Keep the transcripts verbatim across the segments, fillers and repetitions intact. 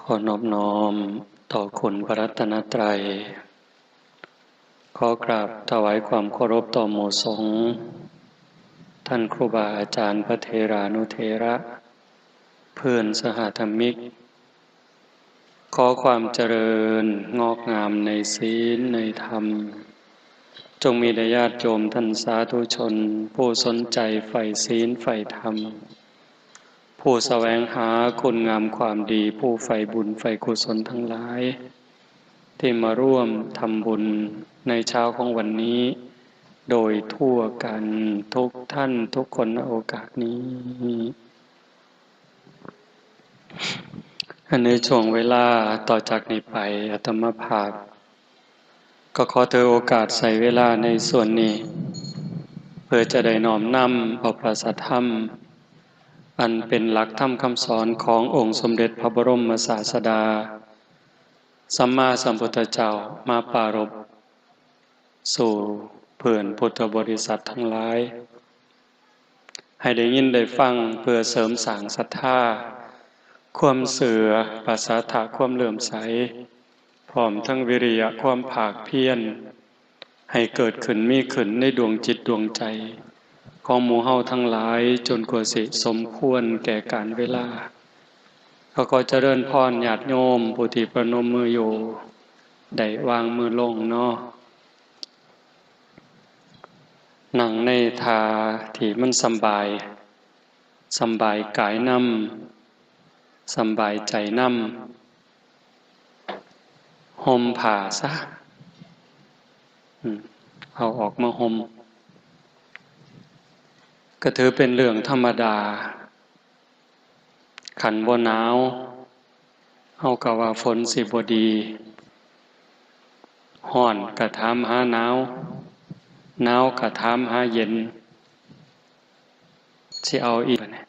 ขอนอบน้อมต่อคุณพระรัตนตรัย ขอกราบถวายความเคารพต่อหมู่สงฆ์ ท่านครูบาอาจารย์พระเถรานุเถระ เพื่อนสหธรรมิก ขอความเจริญงอกงามในศีลในธรรม จงมีแด่ญาติโยมท่านสาธุชน ผู้สนใจใฝ่ศีลใฝ่ธรรม ผู้แสวงหาคุณงามความดี ผู้ใฝ่บุญใฝ่กุศลทั้งหลาย ที่มาร่วมทำบุญในเช้าของวันนี้ โดยทั่วกันทุกท่านทุกคนณโอกาสนี้ ในช่วงเวลาต่อจากนี้ไป อาตมาภาพ ก็ขอถือโอกาสใช้เวลาในส่วนนี้ เพื่อจะได้น้อมนำเอาพระสัทธรรม อันเป็นหลักธรรมคำสอนขององค์สมเด็จพระบรมศาสดา สัมมาสัมพุทธเจ้ามาปรารภสู่เพื่อนพุทธบริษัททั้งหลาย ให้ได้ยินได้ฟังเพื่อเสริมสร้างศรัทธา ความเชื่อ ประสาทะ ความเลื่อมใส พร้อมทั้งวิริยะ ความภาคเพียร ให้เกิดขึ้นมีขึ้นในดวงจิตดวงใจ ของหมู่เฮาทั้งหลาย จนกว่าสิสมควรแก่กาลเวลา ก็ขอเจริญพรญาติโยมผู้ที่ประนมมืออยู่ ได้วางมือลงเนาะ นั่งในท่าที่มันสำบาย สำบายกายนำ สำบายใจนำ ห่มผ้าซะ อืม เอาออกมาห่ม ก็ถือเป็นเรื่องธรรมดา คันบ่หนาว เฮาก็ว่าฝนสิบ่ดี ฮ้อนก็ถามหาหนาว หนาวก็ถามหาเย็น สิเอาอีกบัดนี้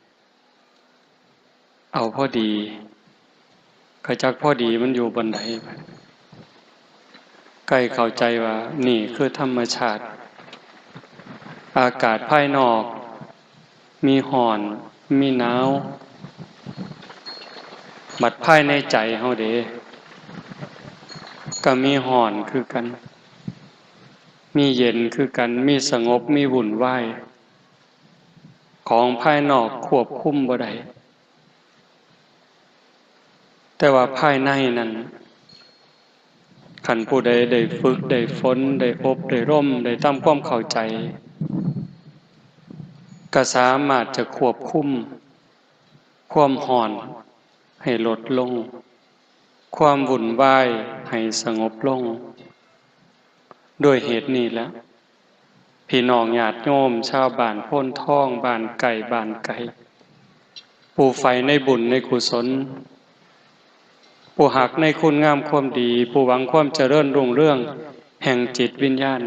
เอาพอดี ก็จักพอดีมันอยู่บ่อนใด ใกล้เข้าใจว่านี่คือธรรมชาติ อากาศภายนอก มีฮ้อน มีหนาว บัดภายในใจเฮาเด้ ก็มีฮ้อนคือกัน มีเย็นคือกัน มีสงบ มีวุ่นวาย ของภายนอกควบคุมบ่ได้ แต่ว่าภายในนั้น คันผู้ใดได้ฝึก ได้ฝน ได้อบ ได้รม ได้ทำความเข้าใจ ก็สามารถจะควบคุม ความฮ้อนให้ลดลง ความวุ่นวายให้สงบลง ด้วยเหตุนี้แหละ พี่น้องญาติโยม ชาวบ้านโพนทอง บ้านใกล้ บ้านไกล ผู้ใฝ่ในบุญในกุศล ผู้ฮักในคุณงามความดี ผู้หวังความเจริญรุ่งเรืองแห่งจิตวิญญาณ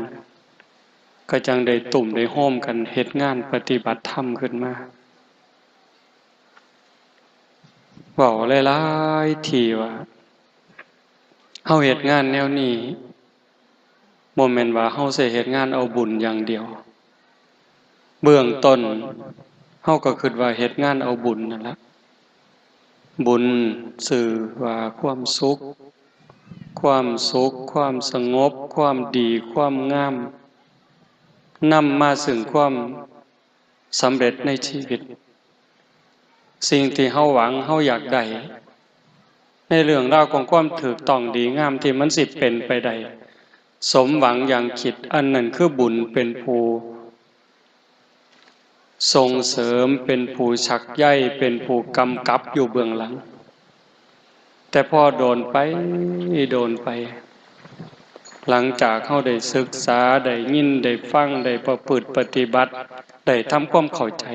ก็จั่งได้ตุ้มได้โฮมกันเฮ็ดงานปฏิบัติธรรมขึ้นมา เว้าหลายๆ ทีว่า เฮาเฮ็ดงานแนวนี้ บ่แม่นว่าเฮาสิเฮ็ดงานเอาบุญอย่างเดียว เบื้องต้น เฮาก็คิดว่าเฮ็ดงานเอาบุญนั่นละ บุญชื่อว่าความสุข ความสุข ความสงบ ความดี ความงาม นำมาซึ่งความสำเร็จในชีวิต สิ่งที่เฮาหวัง เฮาอยากได้ ในเรื่องราวของความถูกต้องดีงามที่มันสิเป็นไปได้ สมหวังอย่างคิด อันนั้นคือบุญเป็นผู้ส่งเสริม เป็นผู้ชักใย เป็นผู้กำกับอยู่เบื้องหลัง แต่พอโดนไป โดนไป หลังจากเฮาได้ศึกษา ได้ยิน ได้ฟัง ได้ประพฤติปฏิบัติ ได้ทำความเข้าใจ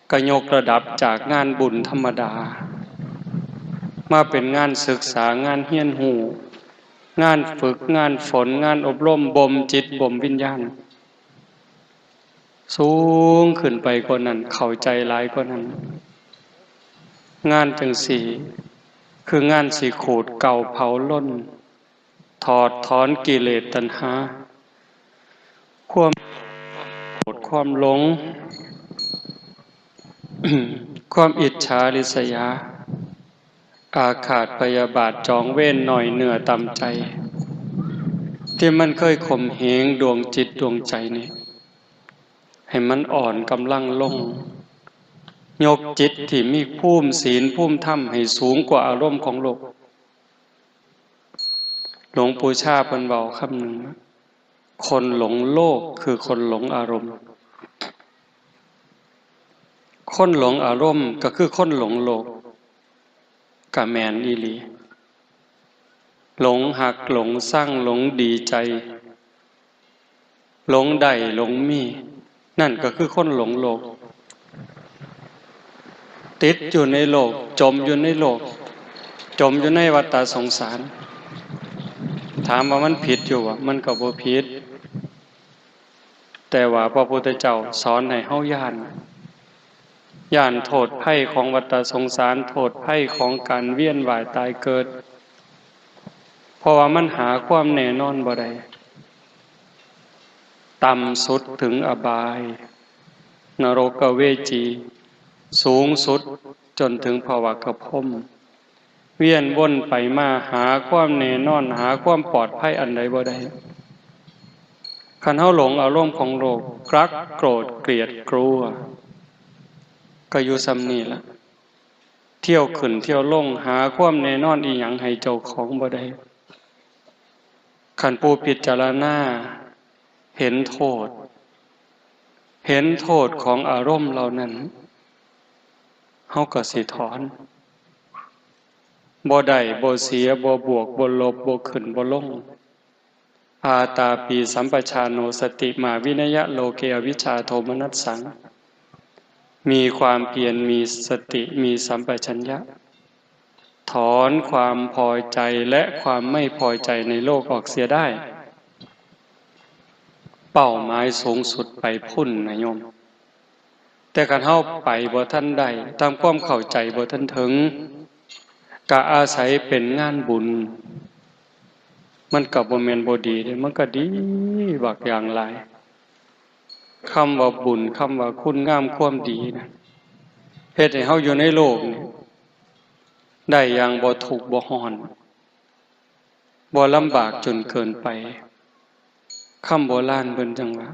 ก็ยกระดับจากงานบุญธรรมดา มาเป็นงานศึกษา งานเรียนรู้ งานฝึก งานฝน งานอบรม บ่มจิต บ่มวิญญาณ สูงขึ้นไปกว่านั้น เข้าใจหลายกว่านั้น งานจั่งซี้ คืองานสิขูดเกลาเผาลน ถอดถอนกิเลสตัณหา ความโกรธ ความหลง ความอิจฉาริษยา อาฆาตพยาบาทจองเวรน้อยเนื้อต่ำใจ ที่มันเคยข่มเหงดวงจิตดวงใจนี่ ให้มันอ่อนกำลังลง ยกจิตที่มีภูมิศีลภูมิธรรมให้สูงกว่าอารมณ์ของโลก หลวงปู่ชาเพิ่นเว้าคำหนึ่งว่า คนหลงโลกคือคนหลงอารมณ์ คนหลงอารมณ์ก็คือคนหลงโลก ก็แม่นอีหลี หลงฮัก หลงซัง หลงดีใจ หลงได้ หลงมี นั่นก็คือคนหลงโลก ติดอยู่ในโลก จมอยู่ในโลก จมอยู่ในวัฏฏะสงสาร ถามว่ามันผิดอยู่บ่ มันก็บ่ผิด แต่ว่าพระพุทธเจ้าสอนให้เฮาย้าน ย้านโทษภัยของวัฏฏะสงสาร โทษภัยของการเวียนว่ายตายเกิด เพราะว่ามันหาความแน่นอนบ่ได้ ต่ำสุดถึงอบาย นรกเวจี สูงสุดจนถึงภวกพรหม เวียนวนไปมาหาความแน่นอน หาความปลอดภัยอันใดบ่ได้ คันเฮาหลงอารมณ์ของโลก รัก โกรธ เกลียด กลัว ก็อยู่ส่ำนี่ล่ะ เที่ยวขึ้นเที่ยวลง หาความแน่นอนอีหยังให้เจ้าของบ่ได้ คันผู้พิจารณาเห็นโทษ เห็นโทษของอารมณ์เหล่านั้น เฮาก็สิถอน บ่ได้ บ่เสีย บ่บวก บ่ลบ บ่ขึ้น บ่ลง อาตาปีสัมปชาโน สติมาวินยะโลเก อวิชชาโทมนัสสัง มีความเพียร มีสติ มีสัมปชัญญะ ถอนความพอใจและความไม่พอใจในโลกออกเสียได้ เป้าหมายสูงสุดไปพุ้นนะโยม แต่คันเฮาไปบ่ทันได้ ตามความเข้าใจบ่ทันถึง ก็อาศัยเป็นงานบุญ มันก็บ่แม่นบ่ดีเด้ มันก็ดีบักอย่างหลาย คำว่าบุญ คำว่าคุณงามความดีนะ เฮ็ดให้เฮาอยู่ในโลกนี่ ได้อย่างบ่ทุกข์บ่ร้อน บ่ลำบากจนเกินไป คำโบราณเพิ่นจั่งว่า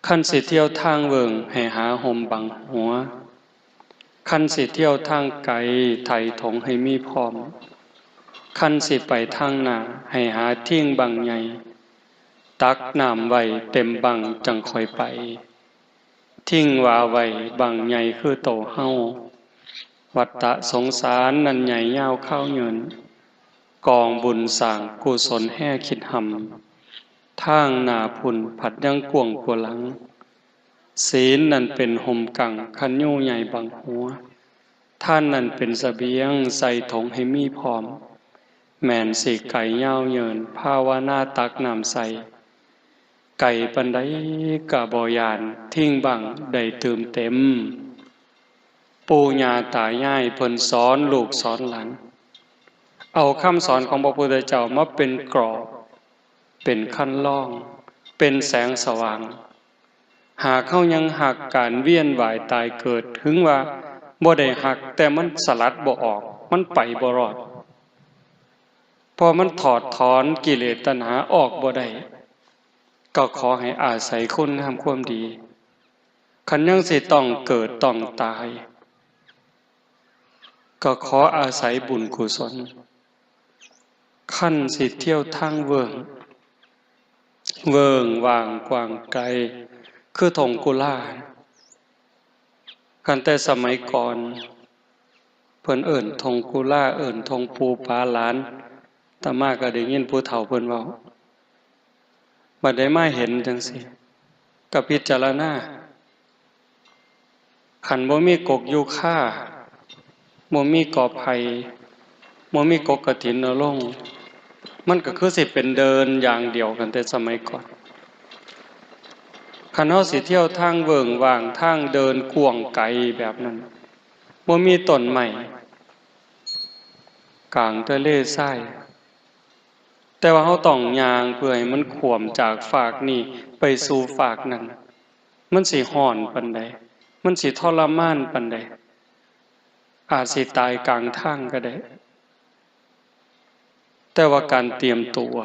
คันสิเที่ยวทางเวิ้ง ให้หาฮ่มบังหัว คันสิเที่ยวทางไกล ไถ่ถงให้มีพร้อม คันสิไปทางหน้า ให้หาทิ่งบั้งใหญ่ ตักน้ำไว้เต็มบั้งจั่งค่อยไป ทิ่งว่าไว้บั้งใหญ่คือโตเฮา วัฏฏะสงสารนั้นใหญ่ยาวคาวยืน กองบุญสร้างกุศลแฮ่คิดหำ ทางหน้าพุ้นผัดยังกว้างกว่าหลัง ศีลนั้นเป็นฮ่มกั้ง คันยูใหญ่บังหัว ทานนั้นเป็นเสบียง ใส่ถงให้มีพร้อม แม่นสิไกลยาวเยิน ภาวนาตักน้ำใส่ ไกลปานใดก็บ่ย้าน ทิ่งบั้งได้ตื่มเต็ม ปู่ย่าตายายเพิ่นสอนลูกสอนหลาน เอาคำสอนของพระพุทธเจ้ามาเป็นกรอบ เป็นคันลอง เป็นแสงสว่าง หากเฮายังฮักการเวียนว่ายตายเกิด ถึงว่าบ่ได้ฮัก แต่มันสลัดบ่ออก มันไปบ่รอด เพราะมันถอดถอนกิเลสตัณหาออกบ่ได้ ก็ขอให้อาศัยคุณงามความดี คันยังสิต้องเกิดต้องตาย ก็ขออาศัยบุญกุศล คันสิเที่ยวทางเวิ้ง เวิ้งว่างกว้างไกล คือท่งกุลา คันแต่สมัยก่อน เพิ่นเอิ้นท่งกุลา เอิ้นท่งปู่ปาหลาน อาตมาก็ได้ยินผู้เฒ่าเพิ่นเว้า บัดได้มาเห็นจั่งซี้ ก็พิจารณา คันบ่มีกกยูคา บ่มีกอไผ่ บ่มีกกกฐินอลง มันก็คือสิเป็นเดินอย่างเดียวกันแต่สมัยก่อน คันเฮาสิเที่ยวทางเวิ้งว่าง ทางเดินกว้างไกลแบบนั้น บ่มีต้นไม้ กลางทะเลทราย แต่ว่าเฮาต้องย่างเพื่อให้มันข้วมจากฟากนี้ไปสู่ฟากนั้น มันสิร้อนปานใด มันสิทรมานปานใด อาจสิตายกลางทางก็ได้ แต่ว่าการเตรียมตัว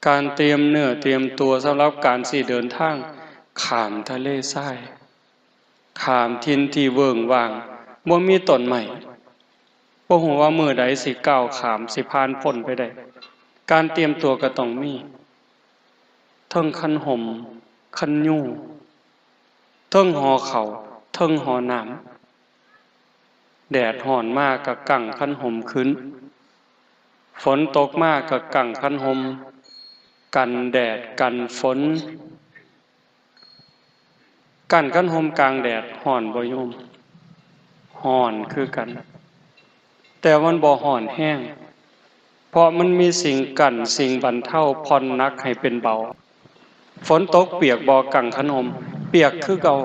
การเตรียมเนื้อเตรียมตัวสำหรับการสิเดินทางข้ามทะเลทราย ข้ามถิ่นที่เวิ้งว้าง บ่มีต้นไม้ บ่ฮู้ว่ามื้อใดสิก้าวข้าม สิผ่านพ้นไปได้ การเตรียมตัวก็ต้องมี เทิงคันห่ม คันยู เทิงห่อข้าว เทิงห่อน้ำ แดดร้อนมาก็กังคันห่มขึ้น ฝนตกมาก็กังคันห่ม กันแดดกันฝน กังคันห่มกลางแดดร้อนบ่โยม ร้อนคือกัน แต่มันบ่ร้อนแฮง เพราะมันมีสิ่งกั้น สิ่งบรรเทา ผ่อนหนักให้เป็นเบา ฝนตกเปียกบ่ กังคันห่ม เปียกคือเก่า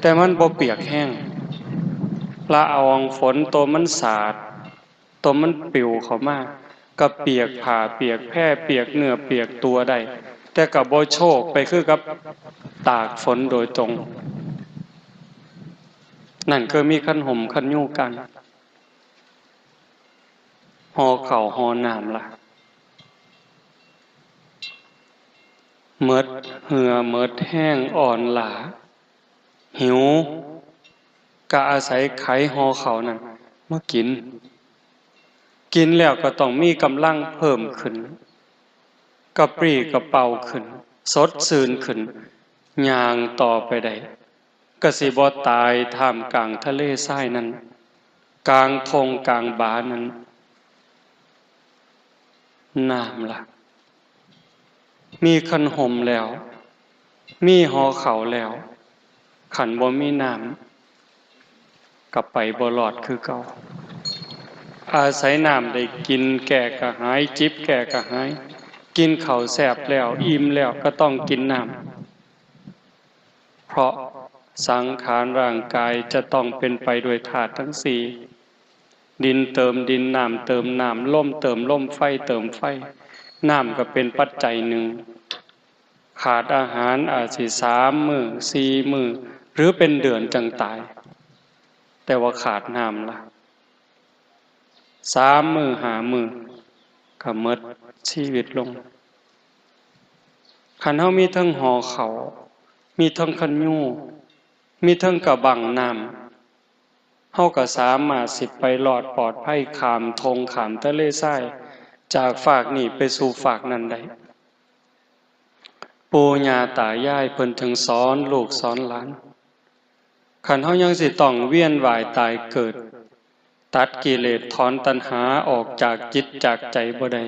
แต่มันบ่เปียกแฮง ละอองฝนตัวมันสาด ตัวมันปลิวเข้ามา ก็เปียกผ้า เปียกแพ เปียกเนื้อ เปียกตัวได้ แต่ก็บ่โชกไปคือกับตากฝนโดยตรง นั่นคือมีคันห่มคันยูกัง ห่อข้าวห่อน้ำล่ะ หมดเหื่อหมดแฮงอ่อนล้า หิว ก็อาศัยไขห่อข้าวนั่นมากิน กินแล้วก็ต้องมีกำลังเพิ่มขึ้น กระปรี้กระเปร่าขึ้น สดชื่นขึ้น ย่างต่อไปได้ ก็สิบ่ตายท่ามกลางทะเลทรายนั้น กลางท่งกลางบานั้น น้ำล่ะ มีคันห่มแล้ว มีห่อข้าวแล้ว คันบ่มีน้ำ ก็ไปบ่รอดคือเก่า อาศัยน้ำได้กินแก้กระหาย จิบแก้กระหาย กินข้าวแซ่บแล้ว อิ่มแล้วก็ต้องกินน้ำ เพราะสังขารร่างกายจะต้องเป็นไปด้วยธาตุทั้งสี่ ดินเติมดิน น้ำเติมน้ำ ลมเติมลม ไฟเติมไฟ น้ำก็เป็นปัจจัยหนึ่ง ขาดอาหารอาจสิสามมื้อ สี่มื้อ หรือเป็นเดือนจั่งตาย แต่ว่าขาดน้ำล่ะ สามมื้อ ห้ามื้อ ก็หมดชีวิตลง คันเฮามีเทิงห่อข้าว มีเทิงคันยู มีเทิงกะบั้งน้ำ เฮาก็สามารถสิไปรอดปลอดภัยข้ามท่งข้ามทะเลทราย จากฟากนี้ไปสู่ฟากนั้นได้ ปู่ย่าตายายเพิ่นจึงสอนลูกสอนหลาน คันเฮายังสิต้องเวียนว่ายตายเกิด ตัดกิเลสถอนตัณหาออกจากจิตจากใจบ่ได้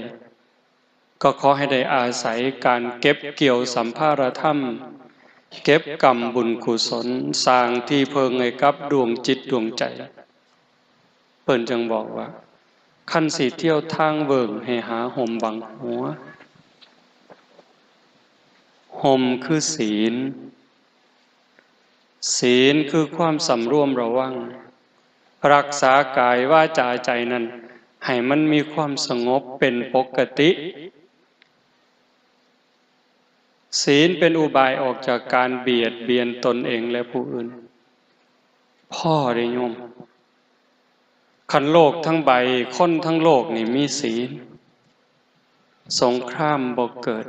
ก็ขอให้ได้อาศัยการเก็บเกี่ยวสัมภารธรรม เก็บกำบุญกุศล สร้างที่เพิ่งให้กับดวงจิตดวงใจ เพิ่นจึงบอกว่า คันสิเที่ยวทางเวิ้งให้หาห่มบังหัว ห่มคือศีล ศีลคือความสำรวมระวัง รักษากายวาจาใจนั้น ให้มันมีความสงบเป็นปกติ ศีลเป็นอุบายออกจากการเบียดเบียนตนเองและผู้อื่น พ่อได้โยม คันโลกทั้งใบ คนทั้งโลกนี่มีศีล สงครามบ่เกิด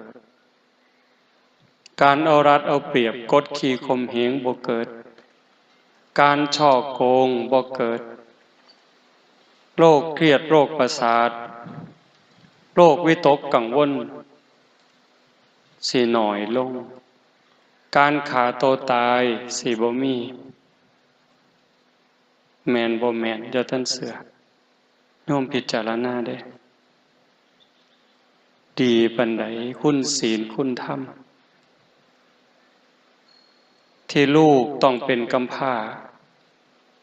การเอารัดเอาเปรียบกดขี่ข่มเหงบ่เกิด การฉ้อโกงบ่เกิด โรคเครียดโรคประสาท โรควิตกกังวล สิน้อยลง การฆ่าตัวตายสิบ่มี แม่นบ่แม่น อย่าท่านเชื่อ โยมพิจารณาเด้ ดีปานใดคุณศีลคุณธรรม ที่ลูกต้องเป็นกำพร้า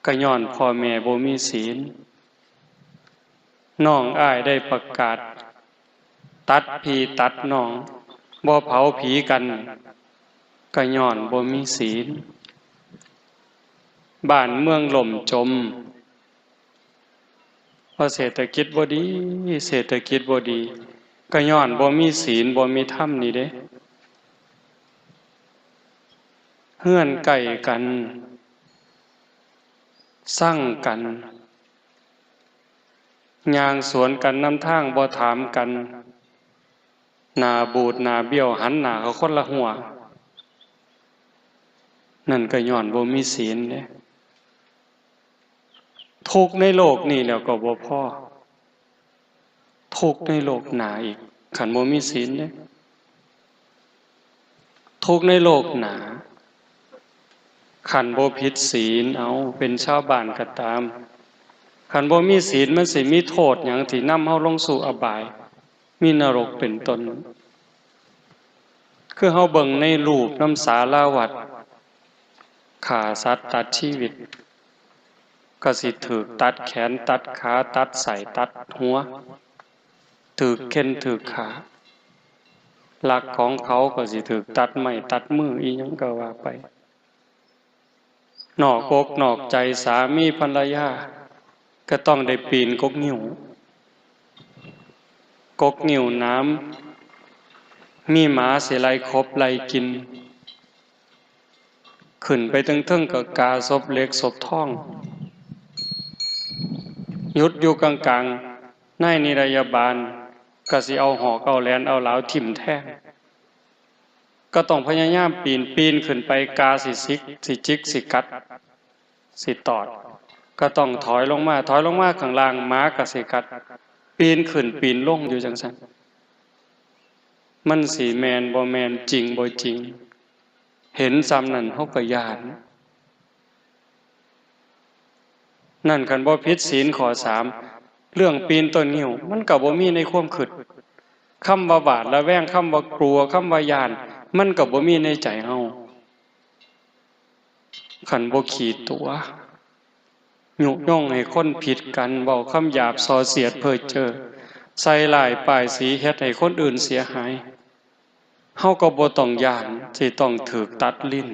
ก็ย้อนพ่อแม่บ่มีศีล น้องอ้ายได้ประกาศ ตัดพี่ตัดน้อง บ่เผาผีกัน ก็ย้อนบ่มีศีล บ้านเมืองล่มจม เพราะเศรษฐกิจบ่ดี เศรษฐกิจบ่ดี ก็ย้อนบ่มีศีล บ่มีธรรมนี่เด้ เฮือนใกล้กัน ซังกัน ย่างสวนกันนำทาง บ่ถามกัน หน้าบูดหน้าเบี้ยว หันหน้าเข้าคนละฮั้ว นั่นก็ย้อนบ่มีศีลเด้ ทุกข์ในโลกนี้แล้วก็บ่พอ ทุกข์ในโลกหน้าอีก คันบ่มีศีลเด้ ทุกข์ในโลกหน้า คันบ่ผิดศีล เอา เป็นชาวบ้านก็ตาม คันบ่มีศีล มันสิมีโทษหยังที่นำเฮาลงสู่อบาย มีนรกเป็นต้น คือเฮาเบิ่งในรูปนำสาราวัด ฆ่าสัตว์ตัดชีวิต ก็สิถูกตัดแขน ตัดขา ตัดไส้ ตัดหัว ถูกเฆ่น ถูกฆ่า ลักของเขาก็สิถูกตัดไม้ ตัดมือ อีหยังก็ว่าไป นอกอกนอกใจสามีภรรยา ก็ต้องได้ปีนกกงิ้ว กกงิ้วหนาม มีหมาสิไล่ขบไล่กิน ขึ้นไปเทิงๆ ก็กาศพเหล็กศพทอง หยุดอยู่กลางๆ นายนิรยาบาลก็สิเอาหอกเอาแหลนเอาหลาวถิ่มแทง ก็ต้องพยายามปีน ปีนขึ้นไป กาสิสิก สิจิก สิกัด สิตอด ก็ต้องถอยลงมา ถอยลงมาข้างล่าง หมาก็สิกัด ปีนขึ้นปีนลงอยู่จั่งซั้น มันสิแม่นบ่แม่น จริงบ่จริง เห็นส่ำนั้นเฮาก็ย้าน นั่นคันบ่ผิดศีลข้อสาม เรื่องปีนต้นงิ้ว มันก็บ่มีในความคิด คำว่าหวาดระแวง คำว่ากลัว คำว่าย้าน มันก็บ่มีในใจเฮา คันบ่ขี้ตั๋ว ยุยงให้คนผิดกัน เว้าคำหยาบส่อเสียดเพ้อเจ้อ ใส่ร้ายป้ายสี เฮ็ดให้คนอื่นเสียหาย เฮาก็บ่ต้องย้านสิต้องถูกตัดลิ้น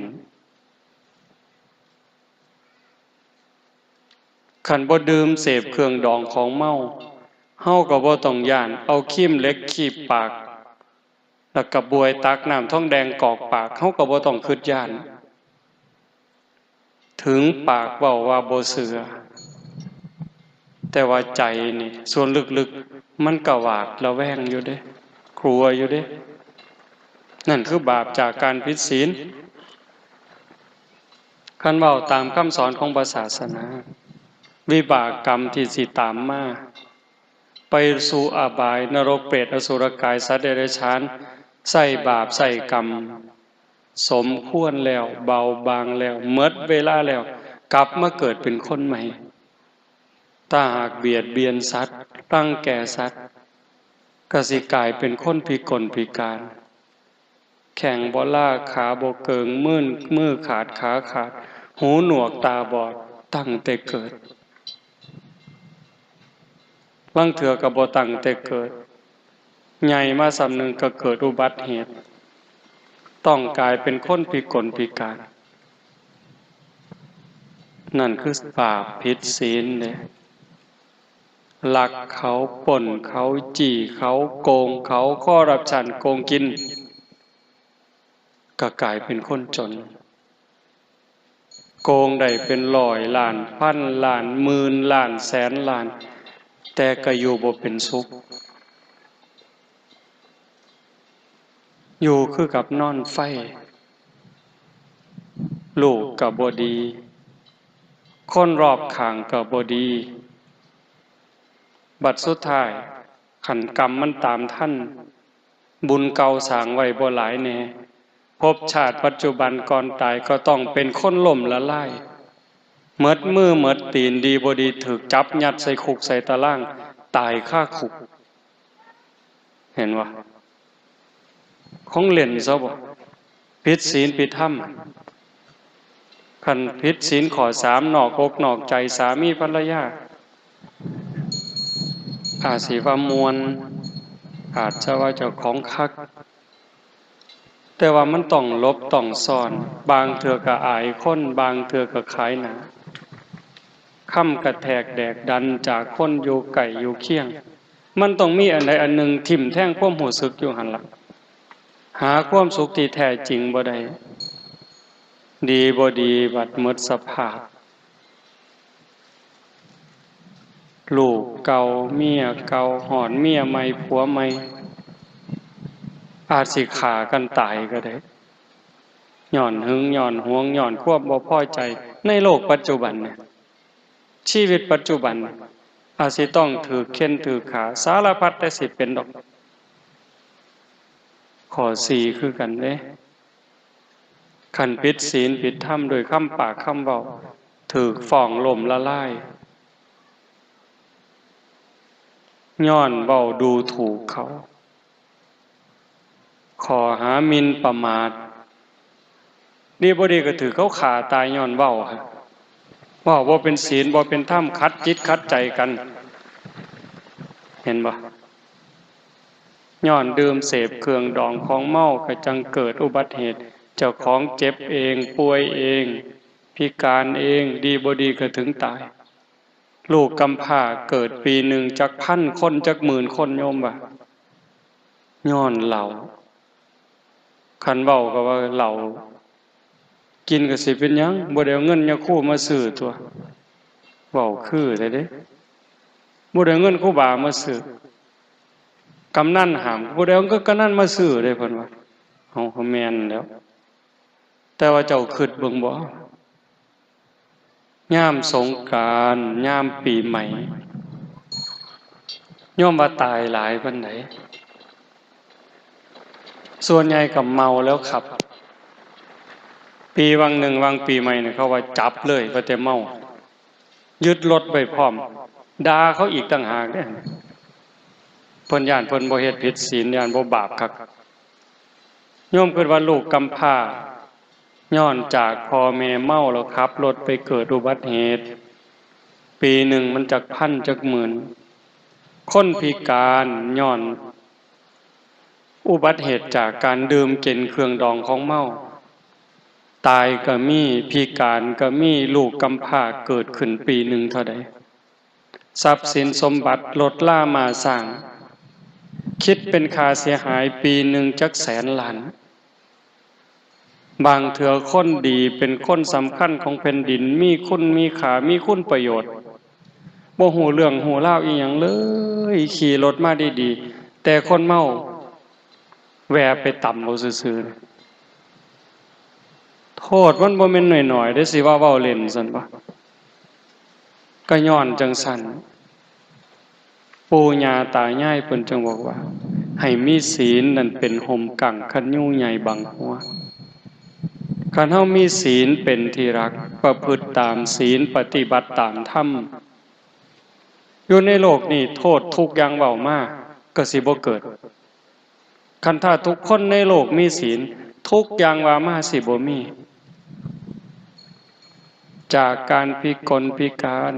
คันบ่ดื่มเสพเครื่องดองของเมา เฮาก็บ่ต้องย้านเอาครีมเหล็กคีบปาก แล้วก็บวยตักน้ำทองแดงกอกปาก เฮาก็บ่ต้องคิดย้าน ถึงปากเว้าว่าบ่เชื่อ แต่ว่าใจนี่ ส่วนลึกๆ มันก็หวาดระแวงอยู่เด้ กลัวอยู่เด้ นั่นคือบาปจากการผิดศีล คันเว้าตามคำสอนของพระศาสนา วิบากกรรมที่สิตามมา ไปสู่อบาย นรก เปรต อสุรกาย สัตว์เดรัจฉาน ใช้บาปใช้กรรม สมควรแล้ว เบาบางแล้ว หมดเวลาแล้ว กลับมาเกิดเป็นคนใหม่ ถ้าหากเบียดเบียนสัตว์ รังแกสัตว์ ก็สิกลายเป็นคนพิกลพิการ แข้งบ่ลา ขาบ่เกิง มือ มือขาด ขาขาด หูหนวก ตาบอด ตั้งแต่เกิด ลางเทื่อก็บ่ตั้งแต่เกิด ใหญ่มาส่ำหนึ่งก็เกิดอุบัติเหตุ ต้องกลายเป็นคนพิกลพิการ นั่นคือบาปผิดศีลเด้ ลักเขา ปล้นเขา จี้เขา โกงเขา คอร์รัปชัน โกงกิน ก็กลายเป็นคนจน โกงได้เป็นร้อยล้าน พันล้าน หมื่นล้าน แสนล้าน แต่ก็อยู่บ่เป็นสุข อยู่คือกับนอนไฟ ลูกก็บ่ดี คนรอบข้างก็บ่ดี บัดสุดท้าย คันกรรมมันตามทัน บุญเก่าสร้างไว้บ่หลายแน่ ภพชาติปัจจุบันก่อนตายก็ต้องเป็นคนล้มละลาย หมดมือหมดตีน ดีบ่ดีถูกจับยัดใส่คุกใส่ตาราง ตายคาคุก เห็นบ่ ของเล่นซะบ่ ผิดศีลผิดธรรม คันผิดศีลข้อสาม นอกอกนอกใจสามีภรรยา อาจสิว่าม่วน อาจจะว่าเจ้าของคัก แต่ว่ามันต้องหลบต้องซ่อน บางเทื่อก็อายคน บางเทื่อก็ขายหน้า คำกระแทกแดกดันจากคนอยู่ใกล้อยู่เคียง มันต้องมีอันใดอันหนึ่งทิ่มแทงความรู้สึกอยู่หั่นล่ะ หาความสุขที่แท้จริงบ่ได้ ดีบ่ดีบัดหมดสภาพ ลูกเก่า เมียเก่า ฮอดเมียใหม่ ผัวใหม่ อาจสิฆ่ากันตายก็ได้ ย้อนหึง ย้อนหวง ย้อนความบ่พอใจ ในโลกปัจจุบันเนี่ย ชีวิตปัจจุบัน อาจสิต้องถืกเฆ่นถืกฆ่า สารพัดแต่สิเป็นดอก ข้อสี่คือกันเด้ คันผิดศีลผิดธรรมด้วยคำปากคำเว้า ถืกฟ้องล้มละลาย ย้อนเว้าดูถูกเขา ข้อหาหมิ่นประมาท ดีบ่ดีก็ถืกเขาฆ่าตายย้อนเว้า เว้าบ่เป็นศีลบ่เป็นธรรม ขัดจิตขัดใจกัน เห็นบ่ ย้อนดื่มเสพเครื่องดองของเมาก็จั่งเกิดอุบัติเหตุ เจ้าของเจ็บเอง ป่วยเอง พิการเอง ดีบ่ดีก็ถึงตาย ลูกกำพร้าเกิดปีหนึ่งจักพันคน จักหมื่นคน โยมว่า ย้อนเหล้า คันเว้าก็ว่าเหล้า กินก็สิเป็นหยัง บ่ได้เอาเงินยาคูมาซื้อตั๊ว เว้าคือแท้เด้ บ่ได้เอาเงินครูบามาซื้อ กำนันห้าม บ่ได้เอาเงินกำนันมาซื้อเด้ เพิ่นว่า เอา ก็แม่นแล้ว แต่ว่าเจ้าคิดเบิ่งบ่ ยามสงกรานต์ ยามปีใหม่ โยมว่าตายหลายปานใด ส่วนใหญ่ก็เมาแล้วขับ ปีวังหนึ่ง วังปีใหม่เนี่ย เขาว่าจับเลย ว่าแต่เมา ยึดรถไว้พร้อม ด่าเขาอีกต่างหากเด้ เพิ่นย้านเพิ่นบ่เฮ็ดผิดศีล ย้านบ่บาปคัก โยมคิดว่าลูกกำพร้า ย้อนจากพ่อแม่เมาแล้วขับรถไปเกิดอุบัติเหตุ ปีหนึ่งมันจักพันจักหมื่น คนพิการย้อนอุบัติเหตุจากการดื่มกินเครื่องดองของเมา ตายก็มี พิการก็มี ลูกกำพร้าเกิดขึ้นปีหนึ่งเท่าใด ทรัพย์สินสมบัติรถลาม้าช้าง คิดเป็นค่าเสียหายปีหนึ่งจักแสนล้าน บางเทื่อคนดีเป็นคนสำคัญของแผ่นดิน มีคุณมีค่า มีคุณประโยชน์ บ่ฮู้เรื่องฮู้ราวอีหยังเลย ขี่รถมาดีๆ แต่คนเมาแวะไปตำเอาซื่อๆ โทษมันบ่แม่นน้อยๆ เด้ สิว่าเว้าเล่นซั้นบ่ ก็ย้อนจั่งซั้น ปู่ย่าตายายเพิ่นจั่งบอกว่า ให้มีศีลนั่นเป็นฮ่มกั้งคันยูใหญ่บังหัว คันเฮามีศีลเป็นที่รัก ประพฤติตามศีล ปฏิบัติตามธรรม อยู่ในโลกนี้โทษทุกอย่างเว้ามาก็สิบ่เกิด คันถ้าทุกคนในโลกมีศีล ทุกอย่างว่ามาสิบ่มี จากการพิกลพิการ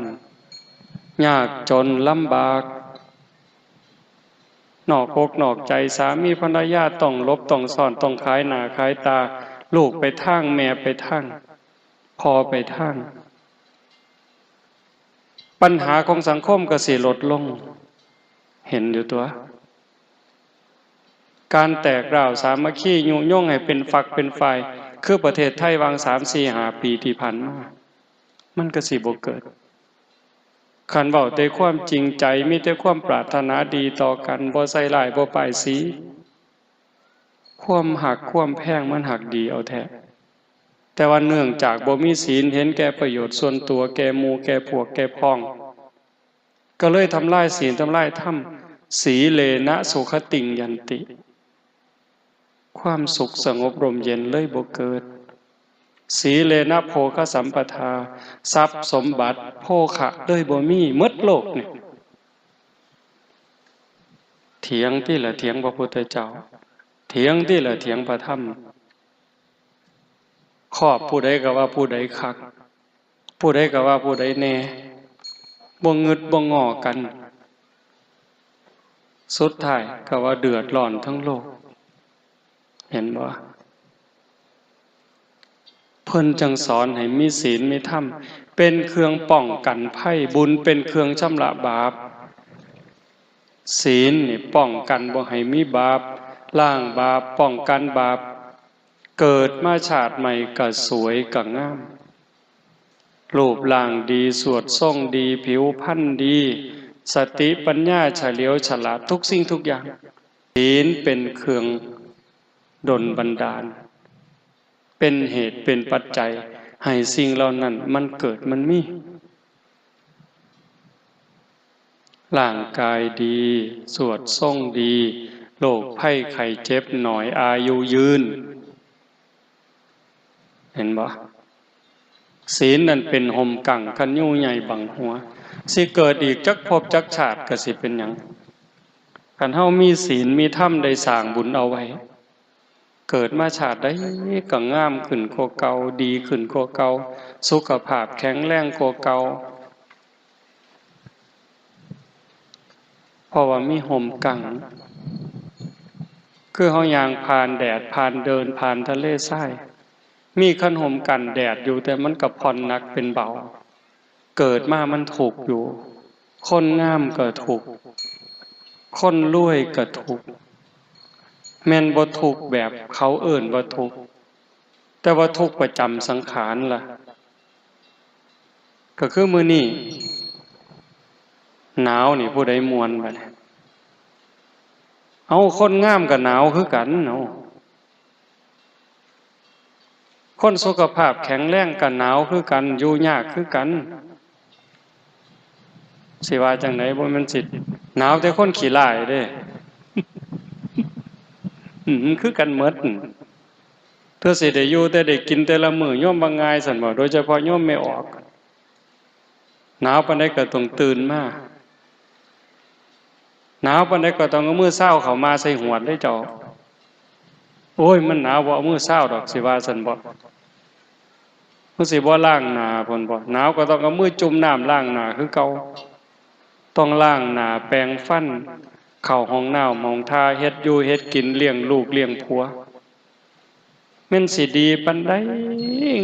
ยากจนลำบาก นอกอกนอกใจ สามีภรรยาต้องหลบต้องซ่อน ต้องขายหน้าขายตา ลูกไปทาง แม่ไปทาง พ่อไปทาง ปัญหาของสังคมก็สิลดลง เห็นอยู่ตั๊ว การแตกร้าวสามัคคียุยงให้เป็นฝักเป็นฝ่าย คือประเทศไทยวังสามสี่ห้าปีที่ผ่านมา มันก็สิบ่เกิด คันเว้าแต่ความจริงใจ มีแต่ความปรารถนาดีต่อกัน บ่ใส่ร้าย บ่ป้ายสี ความฮักความแพงมันฮักดีเอาแท้ แต่ว่าเนื่องจากบ่มีศีล เห็นแก่ประโยชน์ส่วนตัว แก่หมู่แก่พวก แก่พ้อง ก็เลยทำลายศีล ทำลายธรรม สีเลนะสุขติงยันติ ความสุขสงบร่มเย็นเลยบ่เกิด สีเลนะโภคสัมปทา ทรัพย์สมบัติโภคะเลยบ่มี หมดโลกนี่ เถียงติล่ะ เถียงพระพุทธเจ้า เถียงติล่ะ เถียงพระธรรม ครอบผู้ใดก็ว่าผู้ใดคัก ผู้ใดก็ว่าผู้ใดแน่ บ่งึดบ่งอกัน สุดท้ายก็ว่าเดือดร้อนทั้งโลก เห็นบ่ เพิ่นจั่งสอนให้มีศีลมีธรรม เป็นเครื่องป้องกันภัย บุญเป็นเครื่องชำระบาป ศีลนี่ป้องกันบ่ให้มีบาป ล้างบาป ป้องกันบาป เกิดมาชาติใหม่ก็สวยก็งาม รูปร่างดี สวดทรงดี ผิวพรรณดี สติปัญญาเฉลียวฉลาดทุกสิ่งทุกอย่าง ศีลเป็นเครื่องดลบันดาล เป็นเหตุเป็นปัจจัยให้สิ่งเหล่านั้นมันเกิดมันมี ร่างกายดี สวดทรงดี โรคภัยไข้เจ็บน้อย อายุยืน เห็นบ่ ศีลนั่นเป็นฮ่มกั้งคันยูใหญ่บังหัว สิเกิดอีกจักภพจักชาติก็สิเป็นหยัง คันเฮามีศีลมีธรรมได้สร้างบุญเอาไว้ เกิดมาชาติใดก็งามขึ้นกว่าเก่า ดีขึ้นกว่าเก่า สุขภาพแข็งแรงกว่าเก่า เพราะว่ามีฮ่มกั้ง คือเฮาย่างผ่านแดด ผ่านเดิน ผ่านทะเลทราย มีคันฮ่มกันแดดอยู่ แต่มันก็ผ่อนหนักเป็นเบา เกิดมามันทุกข์อยู่ คนงามก็ทุกข์ คนรวยก็ทุกข์ แม่นบ่ทุกข์แบบเขาเอิ้นว่าทุกข์ แต่ว่าทุกข์ประจำสังขารล่ะ ก็คือมื้อนี้หนาวนี่ผู้ใดม่วนบัดนี้ เอ้า คนงามก็หนาวคือกัน เอ้า คนสุขภาพแข็งแรงก็หนาวคือกัน อยู่ยากคือกัน สิว่าจั่งใด บ่แม่นสิหนาวแต่คนขี้ร้ายเด้ อืม มันคือกันหมด เทื่อสิได้อยู่แต่ได้กินแต่ละมื้อ โยมว่าง่ายซั้นบ่ โดยเฉพาะโยมแม่ออก หนาวปานใดก็ต้องตื่นมา หนาวปานใดก็ต้องเอามือซาวเข้ามาใส่หวดเด้เจ้า โอ้ย มันหนาว บ่เอามือซาวดอก สิว่าซั้นบ่ มันสิบ่ล้างหน้าพุ้นบ่ หนาวก็ต้องเอามือจุ่มน้ำล้างหน้าคือเก่า ต้องล้างหน้า แปรงฟัน เข้าห้องน้ำห้องท่า เฮ็ดอยู่เฮ็ดกิน เลี้ยงลูกเลี้ยงผัว แม่นสิดีปานใด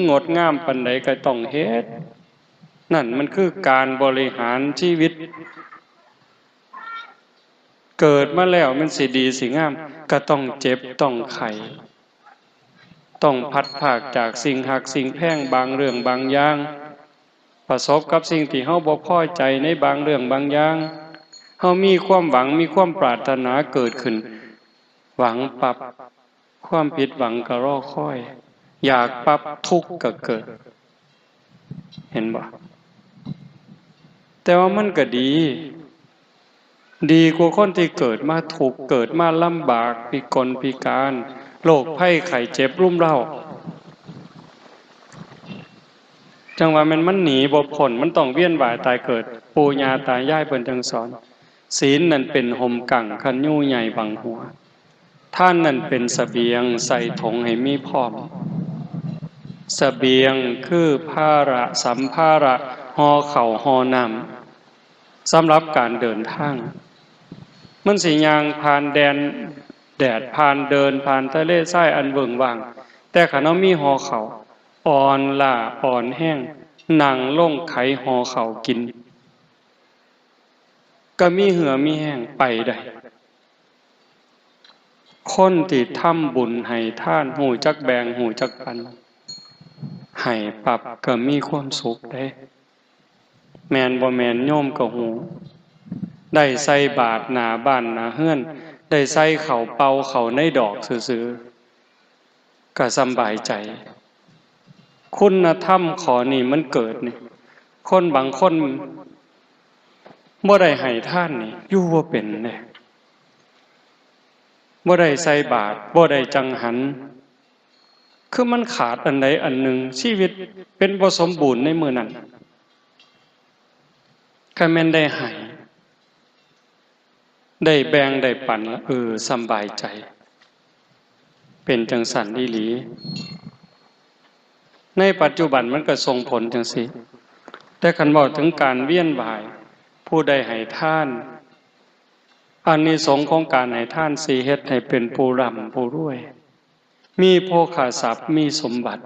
งดงามปานใดก็ต้องเฮ็ด นั่นมันคือการบริหารชีวิต เกิดมาแล้วแม่นสิดีสิงาม ก็ต้องเจ็บต้องไข้ ต้องพลัดพรากจากสิ่งฮักสิ่งแพงบางเรื่องบางอย่าง ประสบกับสิ่งที่เฮาบ่พอใจในบางเรื่องบางอย่าง เฮามีความหวัง มีความปรารถนาเกิดขึ้น หวังปั๊บ ความผิดหวังก็รอคอย อยากปั๊บทุกข์ก็เกิด เห็นบ่ แต่ว่ามันก็ดี ดีกว่าคนที่เกิดมาทุกข์ เกิดมาลำบาก พิกลพิการ โรคภัยไข้เจ็บรุมเร้า จั่งว่าแม่นมันหนีบ่พ้น มันต้องเวียนว่ายตายเกิด ปู่ย่าตายายเพิ่นจั่งสอน ศีลนั่นเป็นฮ่มกั้งคันยูใหญ่บังหัว ทานนั่นเป็นเสบียงใส่ถุงให้มีพร้อม เสบียงคือภาระสัมภาระ ห่อข้าวห่อน้ำ สำหรับการเดินทาง มันสิย่างผ่านแดน แดด ผ่านเดิน ผ่านทะเลทรายอันเวิ้งว้าง แต่คันเฮามีห่อข้าว อ่อนล้าอ่อนแฮง นั่งลงไขห่อข้าวกิน ก็มีเหื่อมีแฮงไปได้ คนที่ทำบุญให้ทาน ฮู้จักแบ่ง ฮู้จักปัน ให้ปั๊บก็มีความสุขเด้ แม่นบ่แม่นโยมก็ฮู้ ได้ใส่บาตรหน้าบ้านหน้าเฮือน ได้ใส่ข้าวเป่าเข้าในดอกซื่อๆ ก็สำบายใจ คุณธรรมข้อนี้มันเกิดนี่ คนบางคนบ่ได้ให้ทานนี่ อยู่บ่เป็นเด้ บ่ได้ใส่บาตร บ่ได้จังหัน คือมันขาดอันใดอันหนึ่ง ชีวิตเป็นบ่สมบูรณ์ในมื้อนั้น คันแม่นได้ให้ ได้แบ่งได้ปันละ เออ สำบายใจ เป็นจั่งซั้นอีหลี ในปัจจุบันมันก็ส่งผลจั่งซี้ แต่คันเว้าถึงการเวียนว่าย ผู้ใดให้ทาน อานิสงส์ของการให้ทานสิเฮ็ดให้เป็นผู้ร่ำผู้รวย มีโภคทรัพย์ มีสมบัติ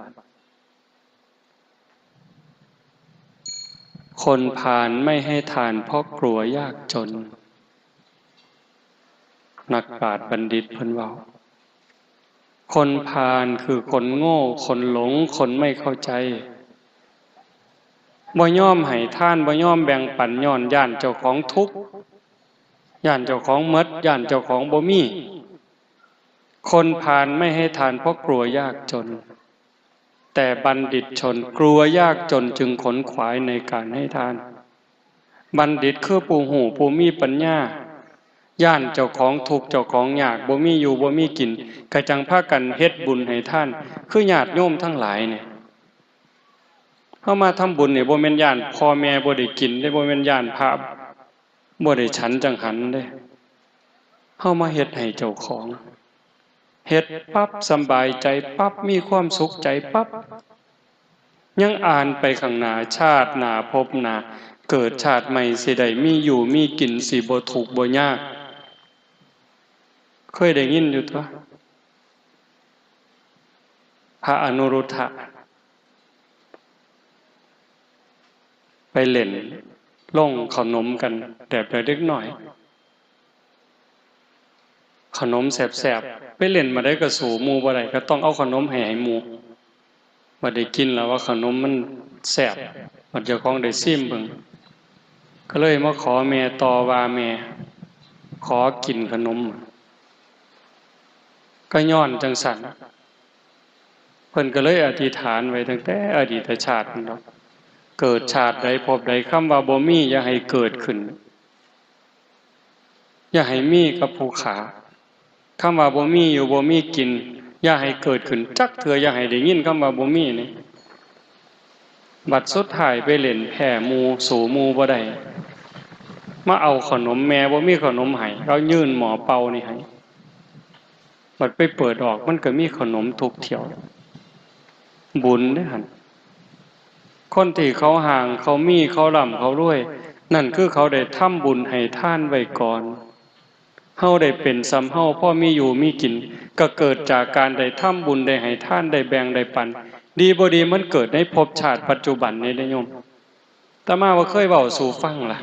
คนพาลไม่ให้ทานเพราะกลัวยากจน นักปราชญ์บัณฑิตเพิ่นเว้า คนพาลคือคนโง่ คนหลง คนไม่เข้าใจ บ่ยอมให้ทาน บ่ยอมแบ่งปัน ย้อนย้านเจ้าของทุกข์ ย้านเจ้าของหมด ย้านเจ้าของบ่มี คนพาลไม่ให้ทานเพราะกลัวยากจน แต่บัณฑิตชนกลัวยากจนจึงขนขวายในการให้ทาน บัณฑิตคือผู้ฮู้ผู้มีปัญญา ย้านเจ้าของทุกข์เจ้าของยาก บ่มีอยู่บ่มีกิน ก็จั่งพากันเฮ็ดบุญให้ทาน คือญาติโยมทั้งหลายเนี่ย เฮามาทำบุญนี่บ่แม่นย้านพ่อแม่บ่ได้กินเด้ บ่แม่นย้านพระบ่ได้ฉันจั่งหันเด้ เฮามาเฮ็ดให้เจ้าของ เฮ็ดปั๊บสำบายใจปั๊บ มีความสุขใจปั๊บ ยังอ่านไปข้างหน้า ชาติหน้าภพหน้า เกิดชาติใหม่สิได้มีอยู่มีกิน สิบ่ทุกข์บ่ยาก เคยได้ยินอยู่ตั๊ว พระอนุรุทธะ ไปเล่นโรงขนมกัน แบบเด็กน้อย ขนมแซ่บๆ ไปเล่นมาได้ก็สู้หมู่บ่ได้ ก็ต้องเอาขนมให้ ให้หมู่ บัดได้กินแล้วว่าขนมมันแซ่บ บัดเจ้าของได้ซิมเบิ่ง ก็เลยมาขอแม่ต่อว่า แม่ ขอกินขนม ก็ย้อนจั่งซั่น เพิ่นก็เลยอธิษฐานไว้ตั้งแต่อดีตชาตินั่นดอก เกิดชาติใดภพใด คำว่าบ่มีอย่าให้เกิดขึ้น อย่าให้มีกับผู้ข้า คำว่าบ่มีอยู่บ่มีกิน อย่าให้เกิดขึ้นจักเทื่อ อย่าให้ได้ยินคำว่าบ่มีนี่ บัดสุดท้ายไปเล่นแพ้หมู่ สู้หมู่บ่ได้ มาเอาขนม แม่บ่มีขนมให้ เขายื่นหม้อเป่านี่ให้ บัดไปเปิดออก มันก็มีขนมทุกเที่ยว บุญเด้หั่น คนที่เขาห่าง เขามี เขาร่ำ เขารวย นั่นคือเขาได้ทำบุญให้ทานไว้ก่อน เฮาได้เป็นส่ำเฮา พอมีอยู่มีกิน ก็เกิดจากการได้ทำบุญ ได้ให้ทาน ได้แบ่ง ได้ปัน ดีบ่ดีมันเกิดในภพชาติปัจจุบันนี่เด้โยม อาตมาว่าเคยเว้าสู่ฟังล่ะ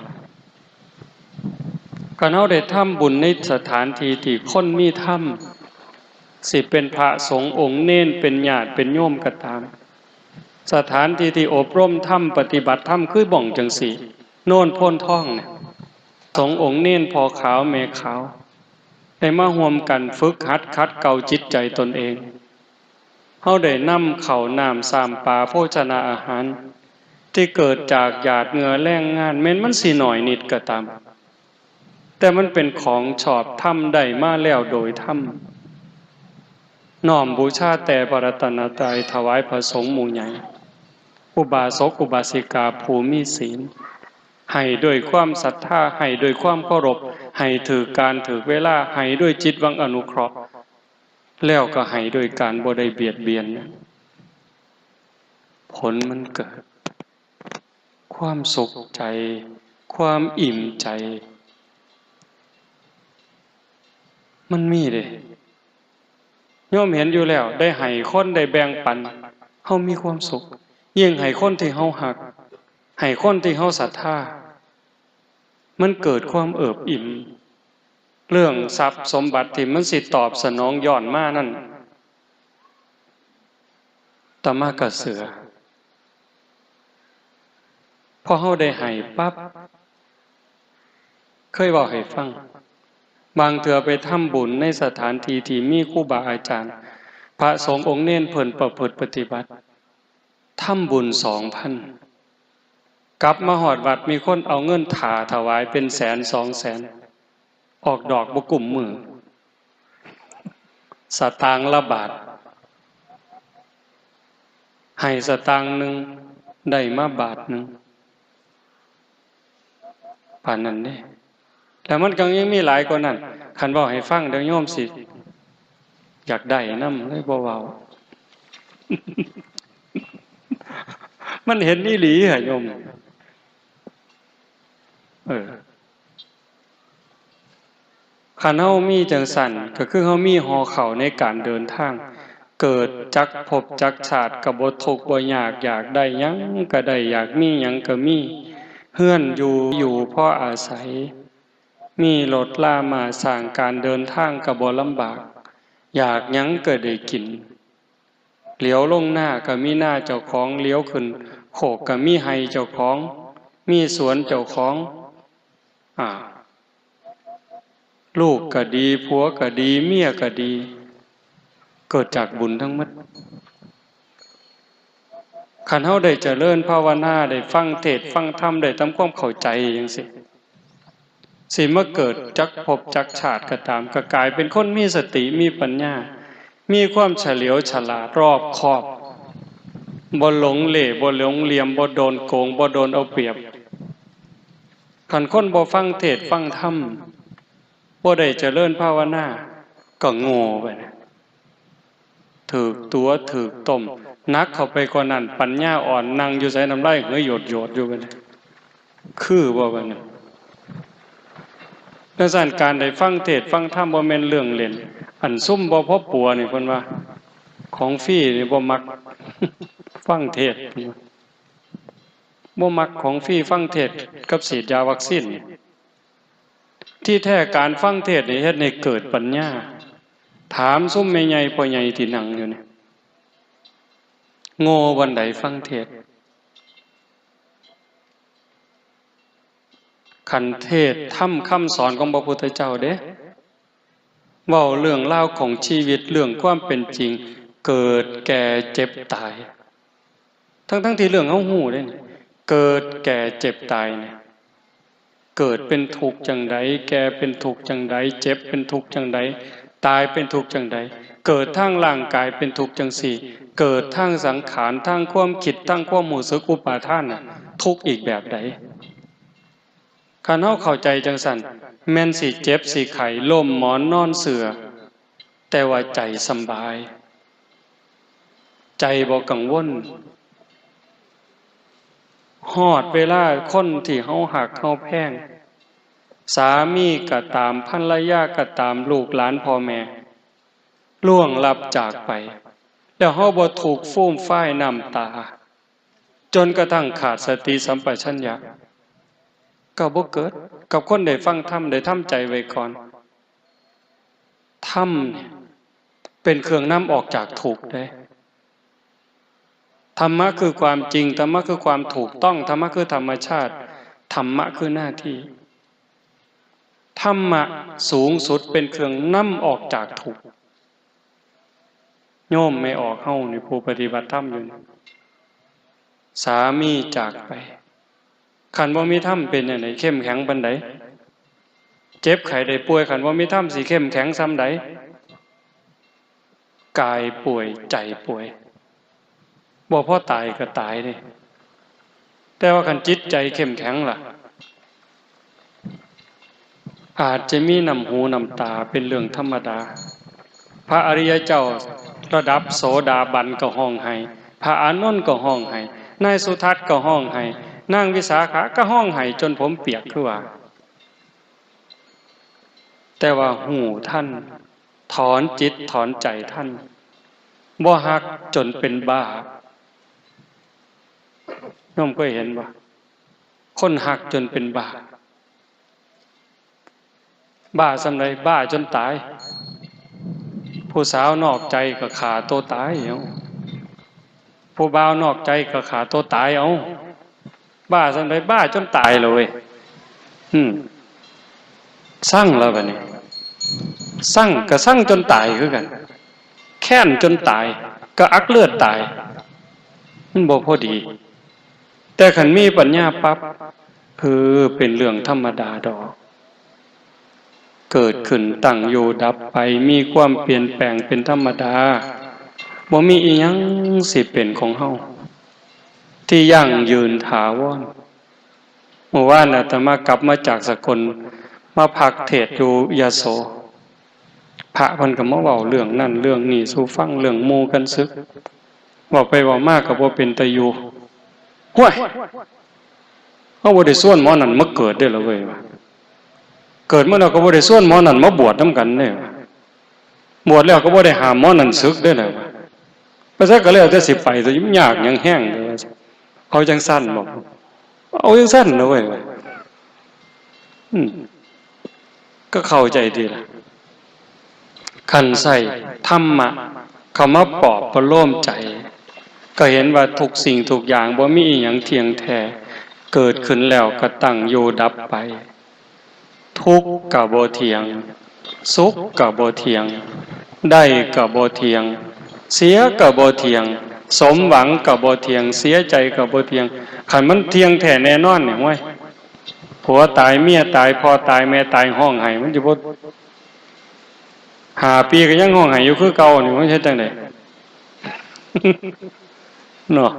คันเฮาได้ทำบุญในสถานที่ที่คนมีธรรม สิเป็นพระสงฆ์องค์เณร เป็นญาติเป็นโยมก็ตาม สถานที่ที่อบรมธรรม ปฏิบัติธรรม คือหม่องจั่งซี้ โนนโพนทองเนี่ย สงฆ์องค์เณรพ่อขาวแม่ขาว ได้มาร่วมกันฝึกหัดขัดเกลาจิตใจตนเอง เฮาได้นำข้าวน้ำซ้ำปลาโภชนาอาหาร ที่เกิดจากหยาดเหงื่อแรงงาน แม้นมันสิน้อยนิดก็ตาม แต่มันเป็นของชอบธรรม ได้มาแล้วโดยธรรม น้อมบูชาแต่พระรัตนตรัย ถวายพระสงฆ์หมู่ใหญ่ อุบาสกอุบาสิกาผู้มีศีล ให้ด้วยความศรัทธา ให้ด้วยความเคารพ ให้ถืกการถืกเวลา ให้ด้วยจิตหวังอนุเคราะห์ แล้วก็ให้ด้วยการบ่ได้เบียดเบียน ผลมันเกิด ความสุขใจ ความอิ่มใจ มันมีเด้ โยมเห็นอยู่แล้ว ได้ให้คน ได้แบ่งปัน เฮามีความสุข ยิ่งให้คนที่เฮาฮัก ให้คนที่เฮาศรัทธา มันเกิดความเอิบอิ่ม เรื่องทรัพย์สมบัติที่มันสิตอบสนองย้อนมานั่น อาตมาก็เชื่อ พอเฮาได้ให้ปั๊บ เคยเว้าให้ฟัง บางเทื่อไปทำบุญในสถานที่ที่มีครูบาอาจารย์ พระสงฆ์องค์เณรเพิ่นประพฤติปฏิบัติ ทำบุญสองพัน กลับมาฮอดวัดมีคนเอาเงินถ่าถวายเป็นแสนสองแสน ออกดอกบ่กุ้มมือ สตางค์ละบาท ให้สตางค์หนึ่ง ได้มาบาทหนึ่ง ปานนั้นเด้ แล้วมันก็ยังมีหลายกว่านั้น คันเว้าให้ฟังเดี๋ยวโยมสิ อยากได้นำ เลยบ่เว้า มันเห็นอีหลีอะโยม เออ คันเฮามีจั่งซั้น ก็คือเฮามีห่อข้าวในการเดินทาง เกิดจักภพจักชาติก็บ่ทุกข์บ่ยาก อยากได้หยังก็ได้ อยากมีหยังก็มี เฮือนอยู่ อยู่พออาศัย มีรถรามาสร้าง การเดินทางก็บ่ลำบาก อยากหยังก็ได้กิน เหลียวลงหน้าก็มีหน้าเจ้าของ เหลียวขึ้นโคกก็มีไฮ่เจ้าของ มีสวนเจ้าของ อ่า ลูกก็ดี ผัวก็ดี เมียก็ดี เกิดจากบุญทั้งหมด คันเฮาได้เจริญภาวนา ได้ฟังเทศน์ฟังธรรม ได้ทำความเข้าใจจั่งซี้ สิมาเกิดจักภพจักชาติก็ตาม ก็กลายเป็นคนมีสติ มีปัญญา มีความเฉลียวฉลาด รอบคอบ บ่หลงเหล่ บ่หลงเหลี่ยม บ่โดนโกง บ่โดนเอาเปรียบ คันคนบ่ฟังเทศน์ฟังธรรม บ่ได้เจริญภาวนา ก็โง่ไปนะ ถืกตั๋วถืกต้ม หนักเข้าไปกว่านั้น ปัญญาอ่อน นั่งอยู่ไสน้ำลายเหยโยดๆอยู่บัดนี้ คือบ่บัดนี้ จั่งซั้น การได้ฟังเทศน์ฟังธรรมบ่แม่นเรื่องเล่น อันซุมบ่พอปัวนี่เพิ่นว่า ของฟรีนี่บ่มัก ฟังเทศน์ บ่มักของฟรี ฟังเทศน์กับฉีดยาวัคซีนนี่ ที่แท้การฟังเทศน์นี่เฮ็ดให้เกิดปัญญา ถามซุมแม่ใหญ่พ่อใหญ่ที่นั่งอยู่นี่ โง่บ่อนใดฟังเทศน์ คันเทศน์ธรรมคำสอนของพระพุทธเจ้าเด้ เว้าเรื่องราวของชีวิต เรื่องความเป็นจริง เกิดแก่เจ็บตาย ทั้งๆที่เรื่องเฮาฮู้เด้นี่ เกิดแก่เจ็บตายนี่ เกิดเป็นทุกข์จั่งใด แก่เป็นทุกข์จั่งใด เจ็บเป็นทุกข์จั่งใด ตายเป็นทุกข์จั่งใด เกิดทางร่างกายเป็นทุกข์จั่งซี้ เกิดทางสังขาร ทางความคิด ทางความรู้สึกอุปาทานน่ะ ทุกข์อีกแบบใด คันเฮาเข้าใจจั่งซั้น แม่นสิเจ็บสิไข้ ล้มหมอนนอนเสื่อ แต่ว่าใจสำบาย ใจบ่กังวล ฮอดเวลาคนที่เฮาฮักเฮาแพง สามีก็ตาม ภรรยาก็ตาม ลูกหลานพ่อแม่ ล่วงลับจากไป แล้วเฮาบ่ทุกข์ฟูมฟายน้ำตา จนกระทั่งขาดสติสัมปชัญญะ ก็บ่เกิด กับคนได้ฟังธรรม ได้ทำใจไว้ก่อน ธรรมเนี่ยเป็นเครื่องนำออกจากทุกข์เด้ ธรรมะคือความจริง ธรรมะคือความถูกต้อง ธรรมะคือธรรมชาติ ธรรมะคือหน้าที่ ธรรมะสูงสุดเป็นเครื่องนำออกจากทุกข์ โยมแม่ออกเฮานี่ ผู้ปฏิบัติธรรมอยู่นี่ สามีจากไป คันบ่มีธรรมเป็นจั่งใด เข้มแข็งปานใด เจ็บไข้ได้ป่วย คันบ่มีธรรมสิเข้มแข็งส่ำใด กายป่วย ใจป่วย บ่พอตายก็ตายเด้ แต่ว่าคันจิตใจเข้มแข็งล่ะ อาจจะมีน้ำหูน้ำตาเป็นเรื่องธรรมดา พระอริยเจ้าระดับโสดาบันก็ฮ้องไห้ พระอานนท์ก็ฮ้องไห้ นายสุทัศน์ก็ฮ้องไห้ นางวิสาขาก็ฮ้องไห้จนผมเปียกคือว่า แต่ว่าฮู้ทัน ถอนจิตถอนใจทัน บ่ฮักจนเป็นบ้า โยมเคยเห็นบ่ คนฮักจนเป็นบ้า บ้าส่ำใด บ้าจนตาย ผู้สาวนอกใจก็ฆ่าตัวตายเอา ผู้บ่าวนอกใจก็ฆ่าตัวตายเอา บ้าส่ำใด บ้าจนตายเลย อืม ซังแล้วบัดนี้ ซังก็ซังจนตายคือกัน แค้นจนตาย ก็อักเลือดตาย มันบ่พอดี แต่คันมีปัญญาปั๊บ เออ เป็นเรื่องธรรมดาดอก เกิดขึ้นตั้งอยู่ดับไป มีความเปลี่ยนแปลงเป็นธรรมดา บ่มีอิหยังสิเป็นของเฮา ที่ยั่งยืนถาวร เมื่อวานอาตมากลับมาจากสกล มาพักเทศน์อยู่ยโส พระเพิ่นก็มาเว้าเรื่องนั่นเรื่องนี้สู่ฟัง เรื่องหมู่กันสึก เว้าไปเว้ามาก็บ่เป็นตาอยู่ ห้วย เฮาบ่ได้ชวนหมอนั่นมาเกิดเด้อล่ะเว้ย เกิดมาแล้วก็บ่ได้ชวนหมอนั่นมาบวชนำกันเด้อ บวชแล้วก็บ่ได้ห้ามหมอนั่นสึกเด้อล่ะ ไปไสก็แล้วแต่สิไป แต่มันยากหยังแฮงเด้อ เอาจั่งซั่นบ่ เอาจั่งซั่นนะเว้ย อืม ก็เข้าใจดีล่ะ คันใช้ธรรมะ เขามาปลอบประโลมใจ ก็เห็นว่าทุกสิ่งทุกอย่างบ่มีอิหยังเที่ยงแท้ เกิดขึ้นแล้วก็ตั้งอยู่ดับไป ทุกข์ก็บ่เที่ยง สุขก็บ่เที่ยง ได้ก็บ่เที่ยง เสียก็บ่เที่ยง สมหวังก็บ่เที่ยง เสียใจก็บ่เที่ยง คันมันเที่ยงแท้แน่นอนนี่ โอ้ย ผัวตาย เมียตาย พ่อตาย แม่ตาย ฮ้องไห้ มันสิบ่ ห้าปีก็ยังฮ้องไห้อยู่คือเก่านี่ มันเฮ็ดจั่งใด เนาะ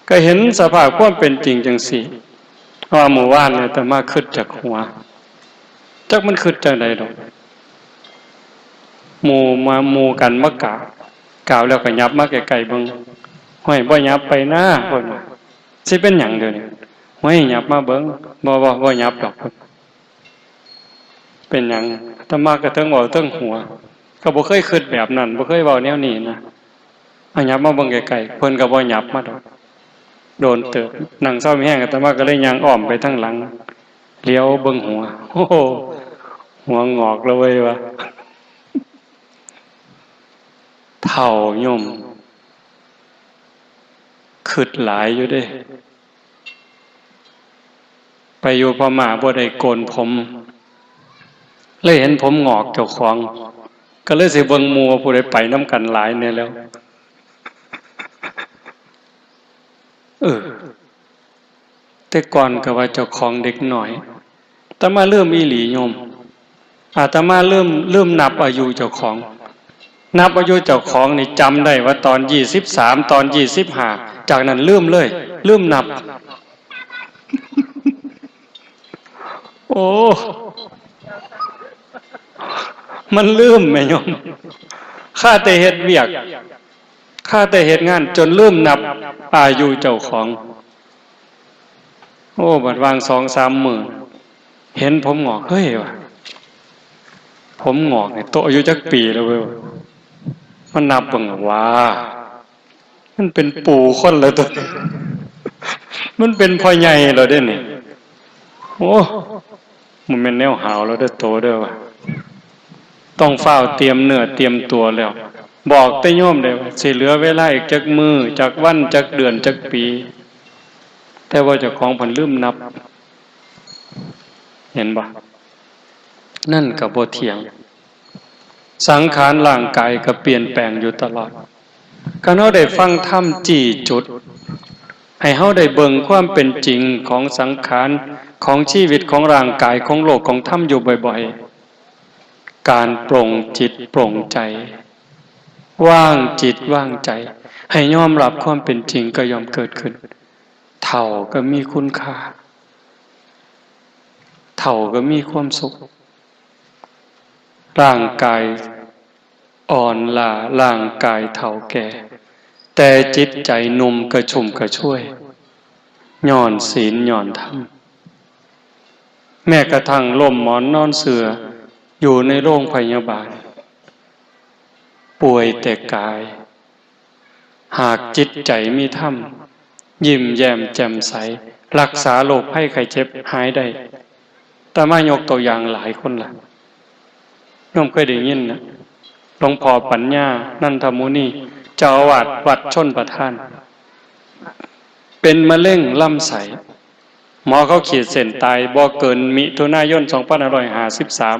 ก็เห็นสภาพความเป็นจริงจั่งซี้ ว่ามื้อวานเนี่ยอาตมาคิดจากหัว จักมันคิดจั่งใดดอก หมู่มา หมู่กันมากราบ กราบแล้วก็หยับมาใกล้ๆเบิ่ง ห้วย บ่หยับไปนะ เพิ่นว่า สิเป็นหยังเดี๋ยวนี้ ห้วย หยับมาเบิ่ง บ่ บ่ บ่หยับดอก เพิ่น เป็นหยัง อาตมาก็เทิงเว้าเทิงหัว ก็บ่เคยคิดแบบนั้น บ่เคยเว้าแนวนี้นะ เอาหยับมาเบิ่งใกล้ๆ เพิ่นก็บ่หยับมาดอก โดนเติบ นั่งเซามีแฮง อาตมาก็เลยย่างอ้อมไปทางหลัง เหลียวเบิ่งหัว โอ้โห หัวงอกแล้วเว้ย ว่า เฒ่าโยม คิดหลายอยู่เด้ ไปอยู่พม่าบ่ได้โกนผม เลยเห็นผมงอกเจ้าของ ก็เลยสิเบิ่งหมู่ว่าผู้ใดไปนำกันหลายแน่แล้ว เออ แต่ก่อนก็ว่าเจ้าของเด็กน้อย อาตมาลืมอีหลีโยม อาตมาลืม ลืมนับอายุเจ้าของ นับอายุเจ้าของนี่จำได้ว่าตอนยี่สิบสาม ตอนยี่สิบห้า จากนั้นลืมเลย ลืมนับ โอ้ มันลืมแม่โยม ข้าแต่เฮ็ดเวียก ข้าแต่เฮ็ดงานจนลืมนับอายุเจ้าของ โอ้ บัดวางสองสามมื้อ เห็นผมงอก เฮ้ย ว่ะ ผมงอกนี่โตอายุจักปีแล้วเว้ย มันนับเบิ่งว่า มันเป็นปู่คนแล้วตัวนี้ มันเป็นพ่อใหญ่แล้วเด้นี่ โอ้ มันแม่นแนวหาวแล้วเด้อโตเด้อว่ะ ต้องฟ้าวเตรียมเนื้อเตรียมตัวแล้ว บอกแต่โยมได้ว่าสิเหลือเวลาอีกจักมื้อ จักวัน จักเดือน จักปี แต่ว่าเจ้าของเพิ่นลืมนับ เห็นบ่ นั่นก็บ่เที่ยง สังขารร่างกายก็เปลี่ยนแปลงอยู่ตลอด คันเฮาได้ฟังธรรมจี้จุด ให้เฮาได้เบิ่งความเป็นจริงของสังขาร ของชีวิต ของร่างกาย ของโลก ของธรรมอยู่บ่อยๆ การปลงจิตปลงใจ วางจิตวางใจ ให้ยอมรับความเป็นจริงก็ย่อมเกิดขึ้น เฒ่าก็มีคุณค่า เฒ่าก็มีความสุข ร่างกายอ่อนล้า ร่างกายเฒ่าแก่ แต่จิตใจหนุ่มกระชุ่มกระชวย ย้อนศีลย้อนธรรม แม้กระทั่งล้มหมอนนอนเสื่อ อยู่ในโรงพยาบาล ป่วยแต่กาย หากจิตใจมีธรรม ยิ้มแย้มแจ่มใส รักษาโรคภัยไข้เจ็บหายได้ อาตมายกตัวอย่างหลายคนล่ะ โยมเคยได้ยินนะ หลวงพ่อปัญญา นันทมุนี เจ้าอาวาสวัดชลประทาน เป็นมะเร็งลำไส้ หมอเขาขีดเส้นตายบ่เกินมิถุนายน สองพันห้าร้อยห้าสิบสาม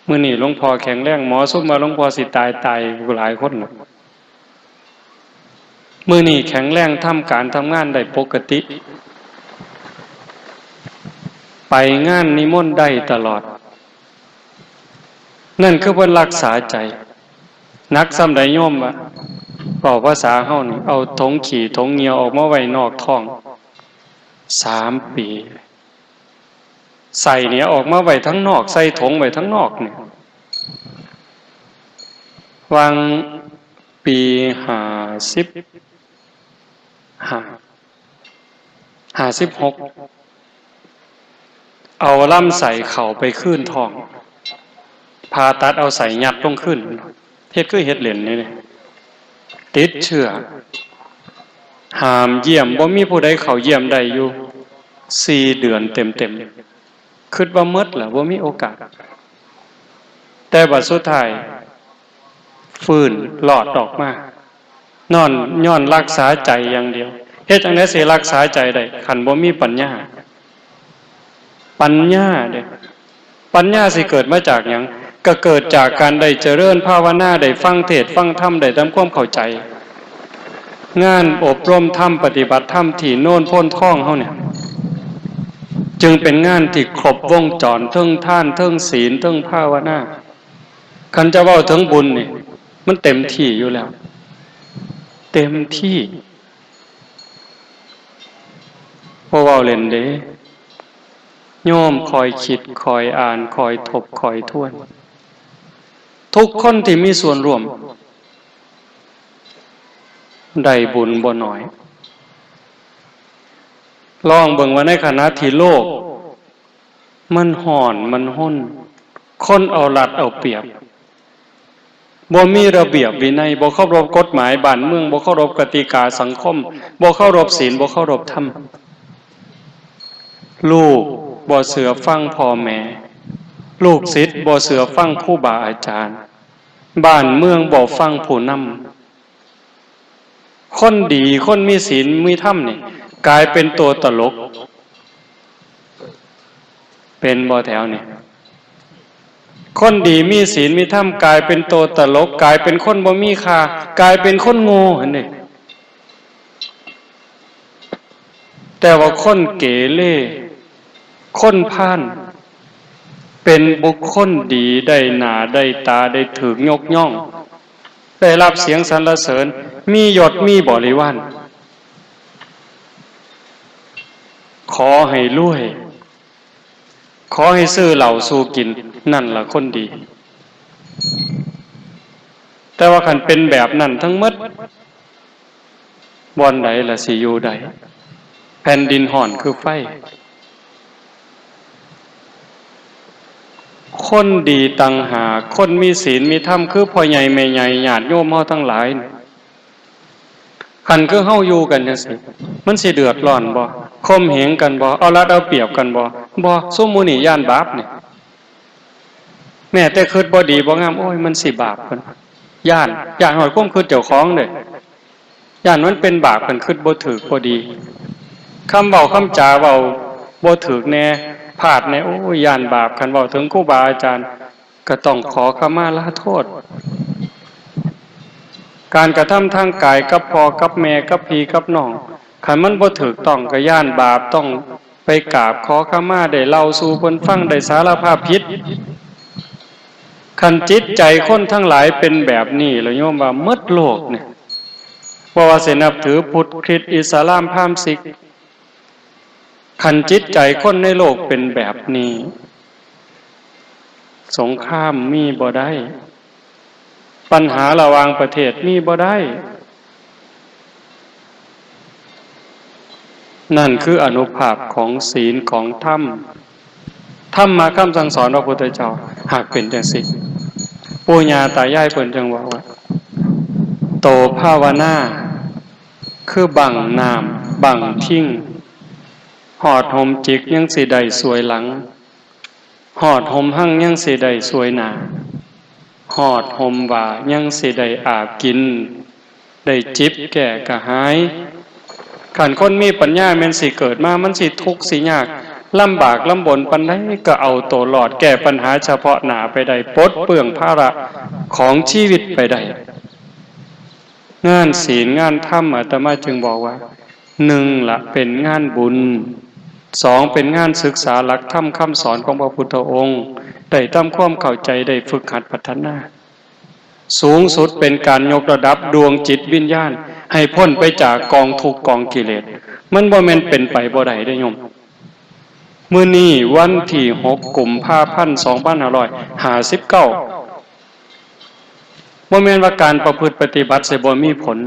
มื้อนี้หลวงพ่อแข็งแรง หมอซุมว่าหลวงพ่อสิตาย ตายหลายคนแล้ว มื้อนี้แข็งแรง ทำการทำงานได้ปกติ ไปงานนิมนต์ได้ตลอด นั่นคือเพิ่นรักษาใจ หนักส่ำใดโยมวะ เว้าภาษาเฮานี่ เอาถงขี้ถงเยี่ยวออกมาไว้นอกท้อง สามปี ไส้เนี่ยออกมาไว้ทั้งนอก ใส่ถงไว้ทั้งนอกนี่ วางปีห้าสิบห้า ห้าสิบหก เอาลำไส้เข้าไปคืนท้อง ผ่าตัดเอาไส้ยัดลงคืน เฮ็ดคือเฮ็ดเล่นนี่เด้ ติดเชื้อ ห้ามเยี่ยม บ่มีผู้ใดเข้าเยี่ยมได้อยู่ สี่เดือนเต็มๆ คิดว่าหมดแล้ว บ่มีโอกาส แต่บัดสุดท้าย ฟื้นรอดออกมา นอน ย้อนรักษาใจอย่างเดียว เฮ็ดจั่งใด๋สิรักษาใจได้ คันบ่มีปัญญา ปัญญาเด้ ปัญญาสิเกิดมาจากหยัง ก็เกิดจากการได้เจริญภาวนา ได้ฟังเทศน์ฟังธรรม ได้ทำความเข้าใจ งานอบรมธรรม ปฏิบัติธรรมที่โนนโพนทองเฮาเนี่ย จึงเป็นงานที่ครบวงจร เทิงทาน เทิงศีล เทิงภาวนา คันจะเว้าถึงบุญนี่ มันเต็มที่อยู่แล้ว เต็มที่ บ่เว้าเล่นเด้ โยมคอยคิด คอยอ่าน คอยทบ คอยทวน ทุกคนที่มีส่วนร่วม ได้บุญบ่น้อย ลองเบิ่งว่าในขณะที่โลก มันฮ้อน มันฮน คนเอารัดเอาเปรียบ บ่มีระเบียบวินัย บ่เคารพกฎหมายบ้านเมือง บ่เคารพกติกาสังคม บ่เคารพศีล บ่เคารพธรรม ลูกบ่เชื่อฟังพ่อแม่ ลูกศิษย์บ่เชื่อฟังครูบาอาจารย์ บ้านเมืองบ่ฟังผู้นำ คนดี คนมีศีล มีธรรมนี่ กลายเป็นตัวตลก เป็นบ่แถวนี่ คนดีมีศีลมีธรรม กลายเป็นตัวตลก กลายเป็นคนบ่มีค่า กลายเป็นคนโง่ หั้นเด้ แต่ว่าคนเกเร คนพาล เป็นบุคคลดี ได้หน้าได้ตา ได้ถูกยกย่อง ได้รับเสียงสรรเสริญ มียศมีบริวาร ขอให้รวย ขอให้ซื้อเหล้าสู่กิน นั่นล่ะคนดี แต่ว่าคันเป็นแบบนั้นทั้งหมด บ่อนใดล่ะสิอยู่ได้ แผ่นดินฮ้อนคือไฟ คนดีต่างหาก คนมีศีลมีธรรม คือพ่อใหญ่แม่ใหญ่ ญาติโยมเฮาทั้งหลาย คันคือเฮาอยู่กันจั่งซี้ มันสิเดือดร้อนบ่ ข่มเหงกันบ่ เอารัดเอาเปรียบกันบ่ บ่ ซุมหมู่นี้ย้านบาปนี่ แม้แต่คิดบ่ดีบ่งาม โอ้ย มันสิบาป เพิ่นย้าน ย้านฮอดความคิดเจ้าของเด้ ย้านมันเป็นบาป คันคิดบ่ถูกบ่ดี คำเว้าคำจาเว้าบ่ถูกแน่ พลาดแน่ โอ้ย ย้านบาป คันเว้าถึงครูบาอาจารย์ ก็ต้องขอขมาลาโทษ การกระทำทางกายกับพ่อกับแม่กับพี่กับน้อง คันมันบ่ถูกต้องก็ย้านบาป ต้องไปกราบขอขมา ได้เล่าสู่เพิ่นฟัง ได้สารภาพผิด คันจิตใจคนทั้งหลายเป็นแบบนี้ แล้วโยมว่าหมดโลกเนี่ย บ่ว่าสินับถือพุทธ คริสต์ อิสลาม พราหมณ์ ซิก คันจิตใจคนในโลกเป็นแบบนี้ สงครามมีบ่ได้ ปัญหาระหว่างประเทศมีบ่ได้ นั่นคืออานุภาพของศีลของธรรม ธรรมะคำสั่งสอนพระพุทธเจ้า หากเป็นจั่งซี้ ปู่ย่าตายายเพิ่นจั่งว่าว่า โตภาวนา คือบั้งน้ำ บั้งทิง ฮอดห่มจิกยังสิได้สวยหลัง ฮอดห่มฮังยังสิได้สวยหน้า ฮอดห่มว่ายังสิได้อาบกิน ได้จิบแก้กระหาย คันคนมีปัญญาแม่นสิเกิดมา มันสิทุกข์สิยาก ลำบากลำบนปานใดก็เอาตัวรอด แก้ปัญหาเฉพาะหน้าไปได้ ปลดเปลื้องภาระของชีวิตไปได้ งานศีลงานธรรม อาตมาจึงบอกว่า หนึ่งละเป็นงานบุญ สองเป็นงานศึกษาหลักธรรมคำสอนของพระพุทธองค์ ได้ทำความเข้าใจ ได้ฝึกหัดพัฒนา สูงสุดเป็นการยกระดับดวงจิตวิญญาณ ให้พ้นไปจากกองทุกข์กองกิเลส มันบ่แม่นเป็นไปบ่ได้เด้โยม มื้อนี้วันที่หกกุมภาพันธ์ สองพันห้าร้อยห้าสิบเก้า บ่แม่นว่าการประพฤติปฏิบัติสิบ่มีผล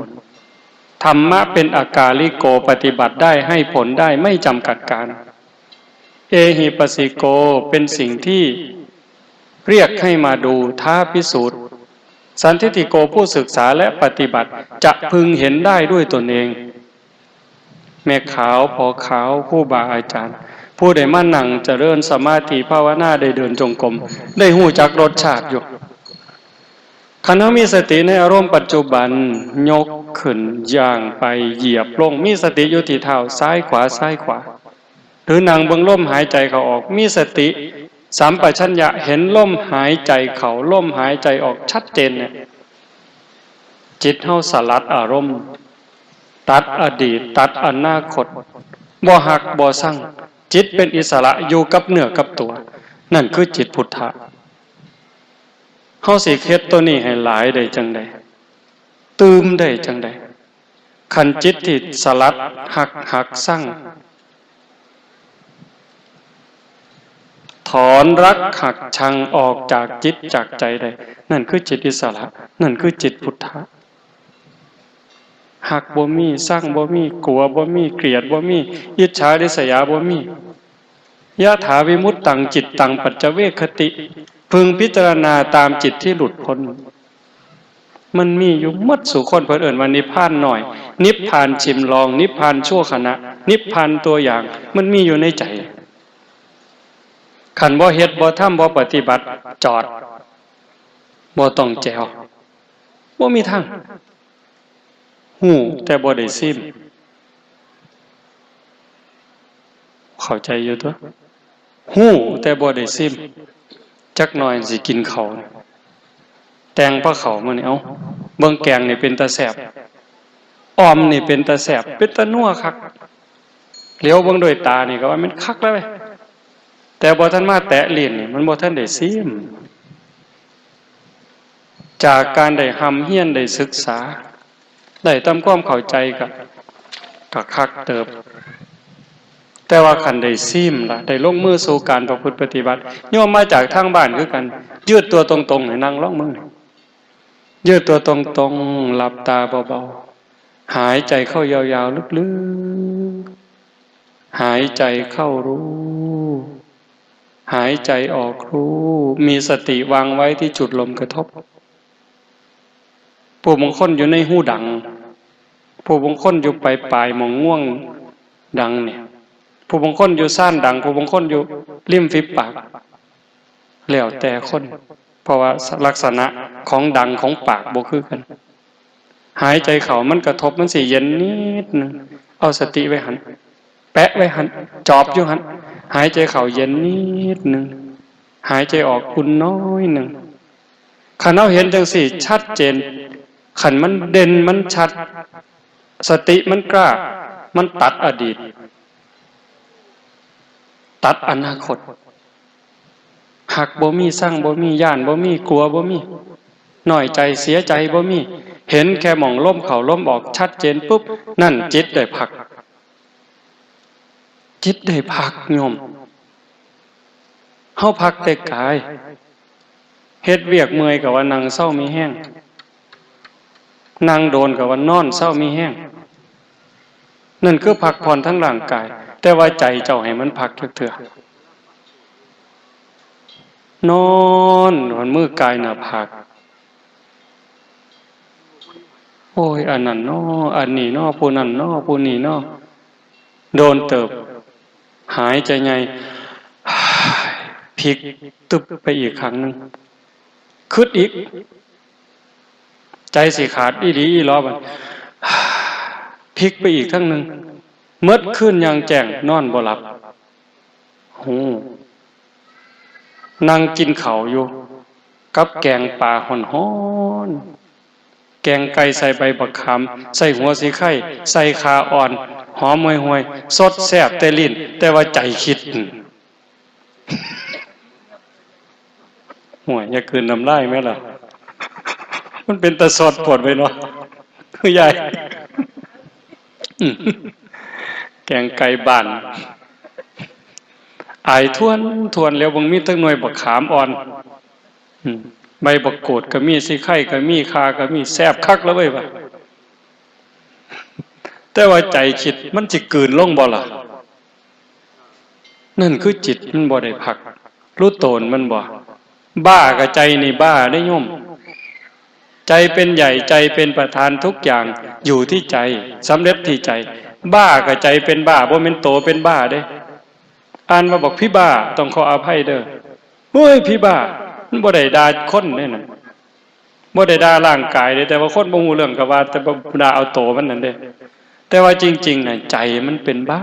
ธรรมะเป็นอากาลิโก ปฏิบัติได้ ให้ผลได้ ไม่จำกัดกาล เอหิปัสสิโก เป็นสิ่งที่เรียกให้มาดู ท้าพิสูจน์ สันทิฏฐิโก ผู้ศึกษาและปฏิบัติ จะพึงเห็นได้ด้วยตนเอง แม่ขาว พ่อขาว ครูบาอาจารย์ ผู้ได้มานั่งเจริญสมาธิภาวนา ได้เดินจงกรม ได้ฮู้จักรสชาติอยู่ คันเฮามีสติในอารมณ์ปัจจุบัน ยกขึ้น ย่างไป เหยียบลง มีสติอยู่ที่เท้า ซ้ายขวา ซ้ายขวา หรือนั่งเบิ่งลมหายใจเข้าออก มีสติสัมปชัญญะเห็นลมหายใจเข้า ลมหายใจออกชัดเจนเนี่ย จิตเฮาสลัดอารมณ์ ตัดอดีต ตัดอนาคต บ่ฮักบ่ซัง จิตเป็นอิสระอยู่กับเนื้อกับตัว นั่นคือจิตพุทธะ เฮาสิเฮ็ดตัวนี้ให้หลายได้จั่งใด ตื่มได้จั่งใด คันจิตที่สลัดฮัก ฮักซัง ถอนรักฮักชังออกจากจิตจากใจได้ นั่นคือจิตอิสระ นั่นคือจิตพุทธะ ฮักบ่มี ซังบ่มี กลัวบ่มี เกลียดบ่มี อิจฉาริษยาบ่มี ยะถาวิมุตตังจิตตังปัจจเวกขติ พึงพิจารณาตามจิตที่หลุดพ้น มันมีอยู่หมดสู่คน เพิ่นเอิ้นว่านิพพานน้อย นิพพานชิมลอง นิพพานชั่วขณะ นิพพานตัวอย่าง มันมีอยู่ในใจ คันบ่เฮ็ด บ่ทำ บ่ปฏิบัติ จอด บ่ต้องแจ๋ว บ่มีทาง ฮู้แต่บ่ได้ซิม เข้าใจอยู่ตั๊ว ฮู้แต่บ่ได้ซิม จักหน่อยสิกินข้าว แตงพาข้าวมื้อนี้ เอ้า เบิ่งแกงนี่เป็นตาแซ่บ อ่อมนี่เป็นตาแซ่บ เป็นตานัวคัก เหลียวเบิ่งด้วยตานี่ก็ว่ามันคักแล้วเว้ย แต่บ่ทันมาแตะลิ้นนี่ มันบ่ทันได้ซิม จากการได้ร่ำเรียน ได้ศึกษา ได้ทำความเข้าใจก็ ก็คักเติบ แต่ว่าคันได้ซิมล่ะ ได้ลงมือสู่การประพฤติปฏิบัติ โยมมาจากทางบ้านคือกัน ยืดตัวตรงๆ ให้นั่งลองมึง ยืดตัวตรงๆ หลับตาเบาๆ หายใจเข้ายาวๆ ลึกๆ หายใจเข้ารู้ หายใจออกรู้ มีสติวางไว้ที่จุดลมกระทบ ผู้บางคนอยู่ในฮูดัง ผู้บางคนอยู่ปลายปลายหม่องง่วงดังเนี่ย ผู้บางคนอยู่ซ่านดัง ผู้บางคนอยู่ริมฝีปาก แล้วแต่คน เพราะว่าลักษณะของดังของปากบ่คือกัน หายใจเข้ามันกระทบ มันสิเย็นนิดนึง เอาสติไว้หั่น แปะไว้หั่น จอบอยู่หั่น หายใจเข้าเย็นนิดนึง หายใจออกอุ่นน้อยนึง คันเฮาเห็นจั่งซี้ชัดเจน คันมันเด่นมันชัด สติมันกล้า มันตัดอดีต ตัดอนาคต ฮักบ่มี ซังบ่มี ย้านบ่มี กลัวบ่มี น้อยใจ เสียใจบ่มี เห็นแค่หม่องลมเข้าลมออกชัดเจนปุ๊บ นั่นจิตได้พัก จิตได้พักโยม เฮาพักแต่กาย เฮ็ดเวียกเมื่อยก็ว่านั่งเซามีแฮง นั่งโดนก็ว่านอนเซามีแฮง นั่นคือพักผ่อนทางร่างกาย แต่ว่าใจเจ้าให้มันพักจักเทื่อ นอน หันมือกายหน้าผาก โอ้ย อันนั้นน้อ อันนี้น้อ ผู้นั้นน้อ ผู้นี้น้อ โดนเติบ หายใจไง พลิกตึบไปอีกครั้งหนึ่ง คิดอีก ใจสิขาดอีหลีอีหลอบัด พลิกไปอีกครั้งหนึ่ง เมิดคืนอย่างแจ้ง นอนบ่หลับ หู นั่งกินข้าวอยู่ กับแกงปลาฮ้อนๆ แกงไก่ใส่ใบบักขาม ใส่หัวสีไข่ ใส่ข่าอ่อน หอมห่วยๆ สดแซ่บแต่ลิ้น แต่ว่าใจคิด ห่วย อย่ากลืนน้ำลายแม่ล่ะ มันเป็นตาสอดปวดไปเนาะ คุณยาย แกงไก่บ้าน อายทวนทวนแล้ว บางมีตั้งหน่วยบักขามอ่อน อืม ใบบักกูดก็มี สีไข่ก็มี ข่าก็มี แซ่บคักแล้วเว้ยว่ะ แต่ว่าใจคิดมันสิกลืนลงบ่ล่ะ นั่นคือจิตมันบ่ได้พัก รู้โตนมันบ่ บ้ากับใจนี่บ้าได้โยม ใจเป็นใหญ่ ใจเป็นประธาน ทุกอย่างอยู่ที่ใจ สำเร็จที่ใจ บ้ากับใจเป็นบ้า บ่แม่นโตเป็นบ้าเด้ อ่านมาบอกพี่บ้า ต้องขออภัยเด้อ โอ้ย พี่บ้า มันบ่ได้ด่าคนเด้นั่น บ่ได้ด่าร่างกายเด้ แต่ว่าคนบ่ฮู้เรื่องก็ว่า แต่บ่ด่าเอาโตมันนั่นเด้ แต่ว่าจริงๆน่ะ ใจมันเป็นบ้า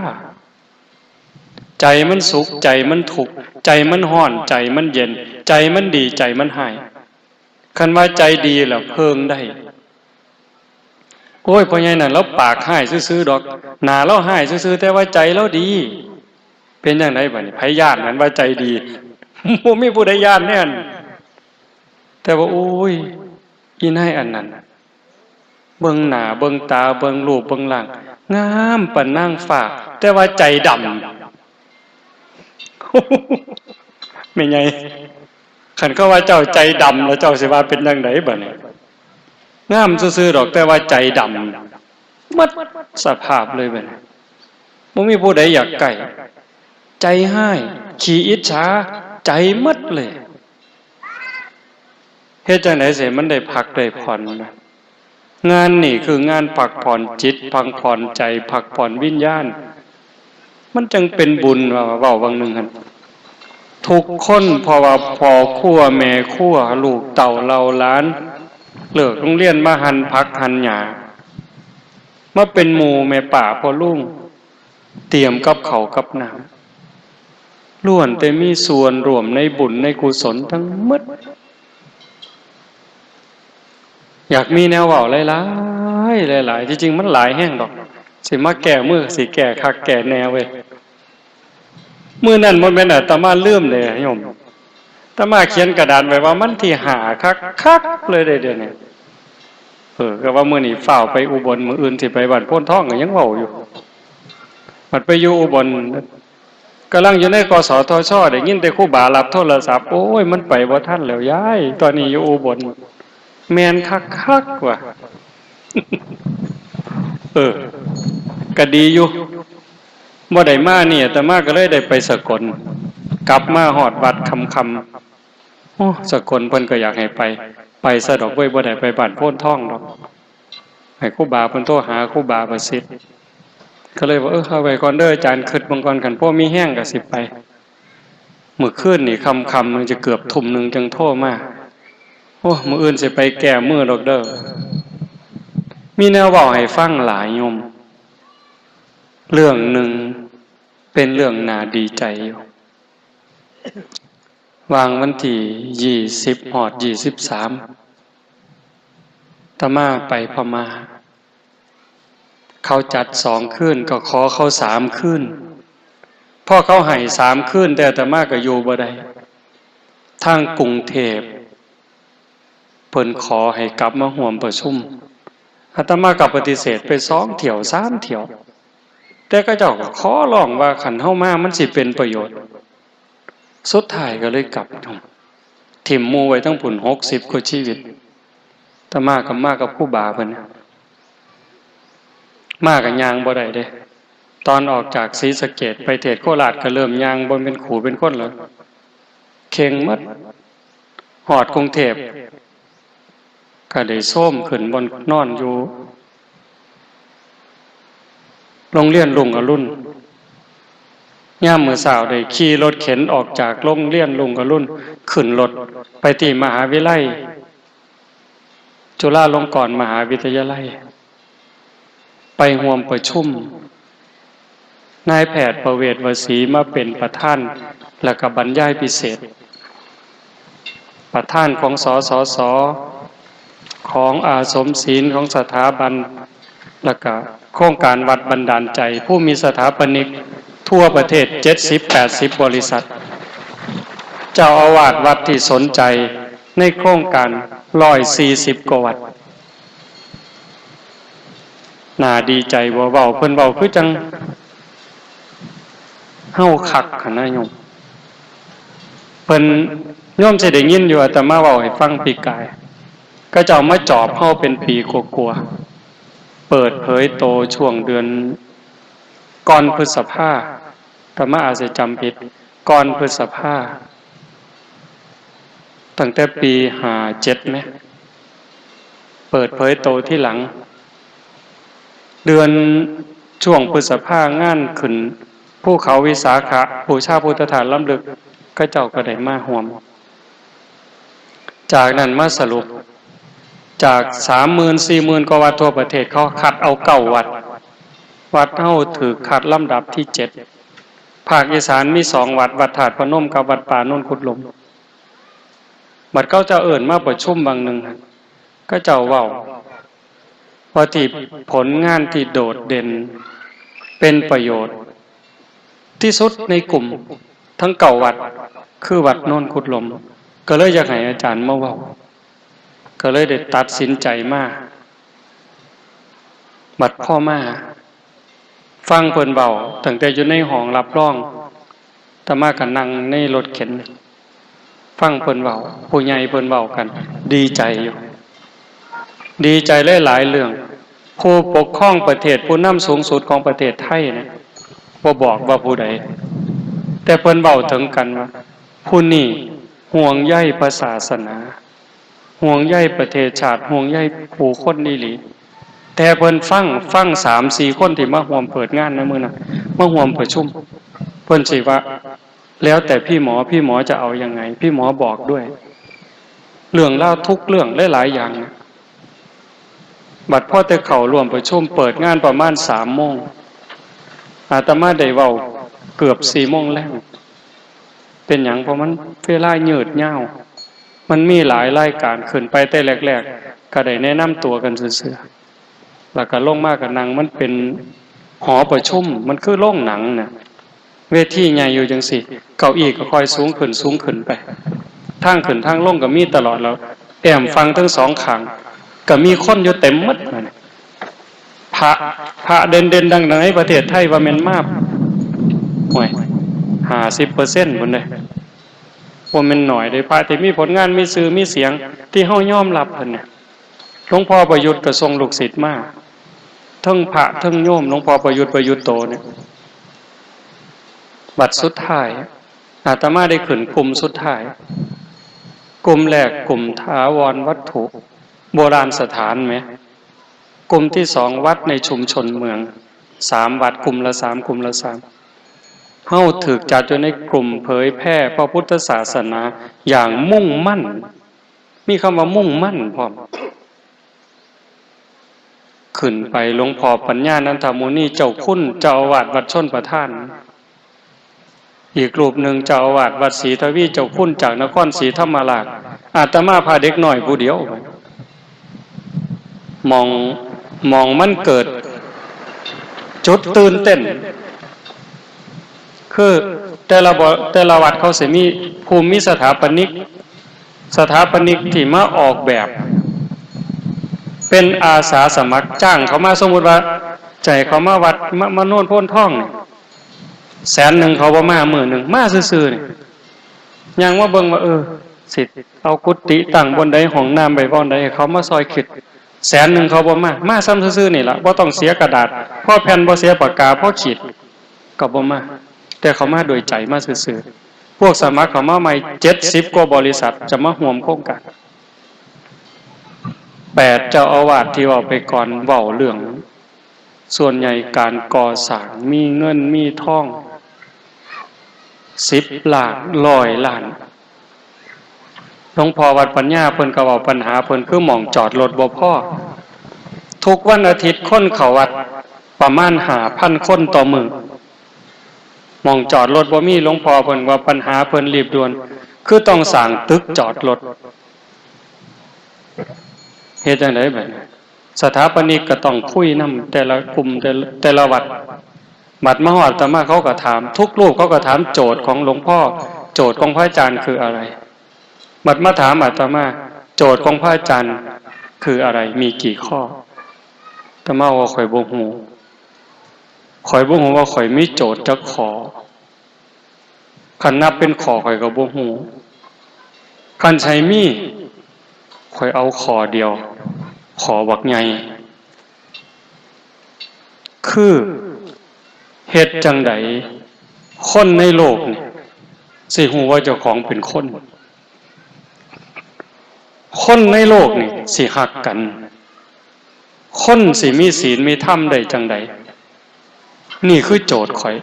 ใจมันสุข ใจมันทุกข์ ใจมันร้อน ใจมันเย็น ใจมันดี ใจมันร้าย คันว่าใจดีแล้วเพิ่งได้ โอ้ย พ่อใหญ่นั่นลาวปากร้ายซื่อๆดอก หน้าลาวร้ายซื่อๆ แต่ว่าใจลาวดี เป็นจั่งใดบัดนี้ ไผย้านหั้นว่าใจดี บ่มีผู้ใดย้านแน่น แต่ว่า โอ้ย อีนายอันนั้น เบิ่งหน้า เบิ่งตา เบิ่งรูป เบิ่งร่าง งามปานนางฟ้า แต่ว่าใจดำ แม่ใหญ่ คันเขาว่าเจ้าใจดำ แล้วเจ้าสิว่าเป็นจั่งใดบัดนี้ งามซื่อๆดอก แต่ว่าใจดำ หมดสภาพเลยบัดนี้ บ่มีผู้ใดอยากใกล้ ใจร้าย ขี้อิจฉา ใจหมดเลย เฮ็ดจั่งใดสิมันได้พักได้ผ่อนนะ งานนี่คืองานพักผ่อนจิต พักผ่อนใจ พักผ่อนวิญญาณ มันจั่งเป็นบุญว่า เว้าบางหนึ่งหั่น ทุกคน เพราะว่าพ่อครัวแม่ครัว ลูกเต้าเหล่าหลาน เลิกโรงเรียนมาหั่นผักหั่นหญ้า มาเป็นหมู่แม่ป้าพ่อลุง เตรียมกับข้าวกับน้ำ ล้วนแต่มีส่วนร่วมในบุญในกุศลทั้งหมด อยากมีแนวเว้าหลายๆ หลายๆ ที่จริงมันหลายแฮงดอก สิมาแก้มือ สิแก้คักแก้แน่เว้ย มื้อนั้นบ่แม่นอาตมาลืมเด้โยม อาตมาเขียนกระดานไว้ว่ามันที่ห้าคักๆ เลยเด้เดี๋ยวนี้ เออ ก็ว่ามื้อนี้ฟ้าวไปอุบล มื้ออื่นสิไปบ้านโพนทอง ก็ยังเว้าอยู่ บัดไปอยู่อุบล กำลังอยู่ใน กสทช ได้ยินแต่ครูบารับโทรศัพท์ โอ้ย มันไปบ่ทันแล้วยาย ตอนนี้อยู่อุบล แม่นคักๆ ว่ะ เออ ก็ดีอยู่ บ่ได้มานี่ อาตมาก็เลยได้ไปสกล กลับมาฮอดวัดค่ำๆ โอ้ สกลเพิ่นก็อยากให้ไป ไปซะดอกเว้ย บ่ได้ไปบ้านโพนทองดอก ให้ครูบาเพิ่นโทรหาครูบาประสิทธิ์ ก็เลยว่า เออ เอาไว้ก่อนเด้ออาจารย์ คิดเบิ่งก่อน คันพอมีแฮงก็สิไป มื้อคืนนี่ค่ำๆ มันจะเกือบทุ่มหนึ่งจั่งโทรมา โอ้ มื้ออื่นสิไปแก้มือดอกเด้อ มีแนวเว้าให้ฟังหลายโยม เรื่องหนึ่งเป็นเรื่องน่าดีใจอยู่ วางวันที่ยี่สิบฮอดยี่สิบสาม อาตมาไปพม่า เขาจัดสองคืน ก็ขอเขาสามคืน พอเขาให้สามคืน แต่อาตมาก็อยู่บ่ได้ ทางกรุงเทพฯ เพิ่นขอให้กลับมาร่วมประชุม อาตมาก็ปฏิเสธไปสองเที่ยว สามเที่ยว แต่เขาเจ้าก็ขอร้องว่าคันเฮามามันสิเป็นประโยชน์ สุดท้ายก็เลยกลับ ถิ่มหมู่ไว้ทั้งพุ้นหกสิบกว่าชีวิต อาตมาก็มากับครูบาเพิ่น มาก็ย่างบ่ได้เด้ ตอนออกจากศรีสะเกษไปเทศน์โคราชก็เริ่มย่างบ่เป็นคู่เป็นคนแล้ว เข่งหมด ฮอดกรุงเทพฯ ก็ได้โซมขึ้นบ่อนนอนอยู่ โรงเรียนรุ่งอรุณ ยามมื้อเช้าได้ขี่รถเข็นออกจากโรงเรียนรุ่งอรุณ ขึ้นรถไปที่มหาวิทยาลัย จุฬาลงกรณ์มหาวิทยาลัย ไปร่วมประชุม นายแพทย์ประเวศวสีมาเป็นประธาน แล้วก็บรรยายพิเศษ ประธานของ สสส ของอาสมศีล ของสถาบัน แล้วก็โครงการวัดบันดาลใจ ผู้มีสถาปนิกทั่วประเทศ เจ็ดสิบแปดสิบ บริษัท เจ้าอาวาสวัดที่สนใจในโครงการ ร้อยสี่สิบกว่าวัด น่าดีใจบ่ เว้า เพิ่นเว้าคือจั่งเฮาคักหั้นนะโยม เพิ่น โยมสิได้ยินอยู่ อาตมาเว้าให้ฟังปีกาย เขาเจ้ามาจอบเฮาเป็นปีกว่าๆ เปิดเผยโตช่วงเดือนก่อนพฤษภา อาตมาอาจจะจำผิด ก่อนพฤษภา ตั้งแต่ปีห้าเจ็ดไหม เปิดเผยโตที่หลัง เดือนช่วงพฤษภางานขึ้นภูเขาวิสาขะ บูชาพุทธธาตุล้ำลึก เขาเจ้าก็ได้มาร่วม จากนั้นมาสรุป จากสามหมื่นสี่หมื่นกว่าวัดทั่วประเทศ เขาคัดเอาเก้าวัด วัดเฮาถือคัดลำดับที่เจ็ด ภาคอีสานมีสองวัด วัดธาตุพนมกับวัดป่าโนนขุดหลุม บัดเขาเจ้าเอิ้นมาประชุมบางหนึ่ง เขาเจ้าเว้า ว่าที่ผลงานที่โดดเด่นเป็นประโยชน์ที่สุดในกลุ่มทั้งเก้าวัด คือวัดโนนขุดหลุม ก็เลยอยากให้อาจารย์มาเว้า ก็เลยได้ตัดสินใจมา บัดพ่อมา ฟังเพิ่นเว้าตั้งแต่อยู่ในห้องรับรอง อาตมาก็นั่งในรถเข็น ฟังเพิ่นเว้า ผู้ใหญ่เพิ่นเว้ากัน ดีใจอยู่ ดีใจหลายๆเรื่อง ผู้ปกครองประเทศ ผู้นำสูงสุดของประเทศไทยเนี่ย บ่บอกว่าผู้ใด แต่เพิ่นเว้าถึงกันว่า ผู้นี้ห่วงใยพระศาสนา ห่วงใยประเทศชาติ ห่วงใยผู้คนอีหลี แต่เพิ่นฟัง ฟังสามสี่คนที่มาร่วมเปิดงานในมื้อนั้น มาร่วมประชุม เพิ่นสิว่า แล้วแต่พี่หมอ พี่หมอจะเอายังไง พี่หมอบอกด้วย เรื่องราวทุกเรื่องหลายๆอย่างนะ บัดพอแต่เข้าร่วมประชุมเปิดงานประมาณสามโมง อาตมาได้เว้าเกือบสี่โมงแลง เป็นหยัง เพราะมันเวลายืดยาว มันมีหลายรายการ ขึ้นไปแต่แรกๆ ก็ได้แนะนำตัวกันซื่อๆ แล้วก็ลงมาก็นั่ง มันเป็นหอประชุม มันคือโรงหนังน่ะ เวทีใหญ่อยู่จังซี้ เก้าอี้ก็ค่อยสูงขึ้น สูงขึ้นไป ทางขึ้นทางลงก็มีตลอด แล้วแอ้มฝั่งทั้งสองข้าง ก็มีคนอยู่เต็มหมดนั่นน่ะ พระ พระเด่นๆ ดังๆ ในประเทศไทยว่าแม่นมา โอ้ย ห้าสิบเปอร์เซ็นต์ พุ้นเด้ บ่แม่นน้อยเด้ พระที่มีผลงาน มีชื่อ มีเสียง ที่เฮายอมรับเพิ่นเนี่ย หลวงพ่อประยุทธ์ก็ส่งลูกศิษย์มา ทั้งพระทั้งโยม หลวงพ่อประยุทธ์ ประยุทธ์โตเนี่ย บัดสุดท้าย อาตมาได้ขึ้นกลุ่มสุดท้าย กลุ่มแรกกลุ่มถาวรวัตถุ โบราณสถานแหม กลุ่มที่สองวัดในชุมชนเมือง สามวัด กลุ่มละสาม กลุ่มละสาม เฮาถูกจัดอยู่ในกลุ่มเผยแพร่พระพุทธศาสนาอย่างมุ่งมั่น มีคำว่ามุ่งมั่นพร้อม ขึ้นไปหลวงพ่อปัญญานันทมุนีเจ้าคุณเจ้าอาวาสวัดชลประทาน อีกรูปหนึ่งเจ้าอาวาสวัดศรีทวีเจ้าคุณจากนครศรีธรรมราช อาตมาพาเด็กน้อยผู้เดียว หม่อง หม่องมันเกิดจุดตื่นเต้น คือแต่ละบ่ แต่ละวัดเขาสิมีผู้มีสถาปนิก สถาปนิกที่มาออกแบบ เป็นอาสาสมัครจ้างเขามา สมมุติว่าจะให้เขามาวัด มา มาโนนโพนทองนี่ แสนหนึ่งเขาบ่มา มื้อหนึ่งมาซื่อๆนี่ ย่างมาเบิ่งว่า เออ สิเอากุฏิตั้งบ่อนใด ห้องน้ำไว้บ่อนใด ให้เขามาซอยคิด แสนหนึ่งเขาบ่มา มาซ่ำซื่อๆนี่ล่ะ บ่ต้องเสียกระดาษ พอแผ่นบ่เสียปากกา พอขีดก็บ่มา แต่เขามาโดยใจ มาซื่อๆ พวกสมัครเขามาใหม่ เจ็ดสิบกว่าบริษัทจะมาร่วมโครงการ แปดเจ้าอาวาสที่เว้าไปก่อน เว้าเรื่อง ส่วนใหญ่การก่อสร้างมีเงินมีทอง สิบล้าน ร้อยล้าน หลวงพ่อวัดปัญญาเพิ่นก็เว้าปัญหาเพิ่น คือหม่องจอดรถบ่พอ ทุกวันอาทิตย์คนเข้าวัดประมาณห้าพันคนต่อมื้อ หม่องจอดรถบ่มี หลวงพ่อเพิ่นว่าปัญหาเพิ่นรีบด่วน คือต้องสร้างตึกจอดรถ เฮ็ดจั่งใดบัดนี้ สถาปนิกก็ต้องคุยนำแต่ละกลุ่ม แต่ละ แต่ละวัด บัดมาฮอดอาตมาเขาก็ถาม ทุกรูปเขาก็ถามโจทย์ของหลวงพ่อ โจทย์ของพระอาจารย์คืออะไร บัดมาถามอาตมา โจทย์ของพระอาจารย์คืออะไร มีกี่ข้อ อาตมาว่าข้อยบ่ฮู้ ข้อยบ่ฮู้ว่าข้อยมีโจทย์จักข้อ คันนับเป็นข้อข้อยก็บ่ฮู้ คันสิให้มี ข้อยเอาข้อเดียว ข้อบักใหญ่ คือ เฮ็ดจั่งใดคนในโลกนี่สิฮู้ว่าเจ้าของเป็นคน คนในโลกนี่สิฮักกัน คนสิมีศีลมีธรรมได้จั่งใด นี่คือโจทย์ข้อย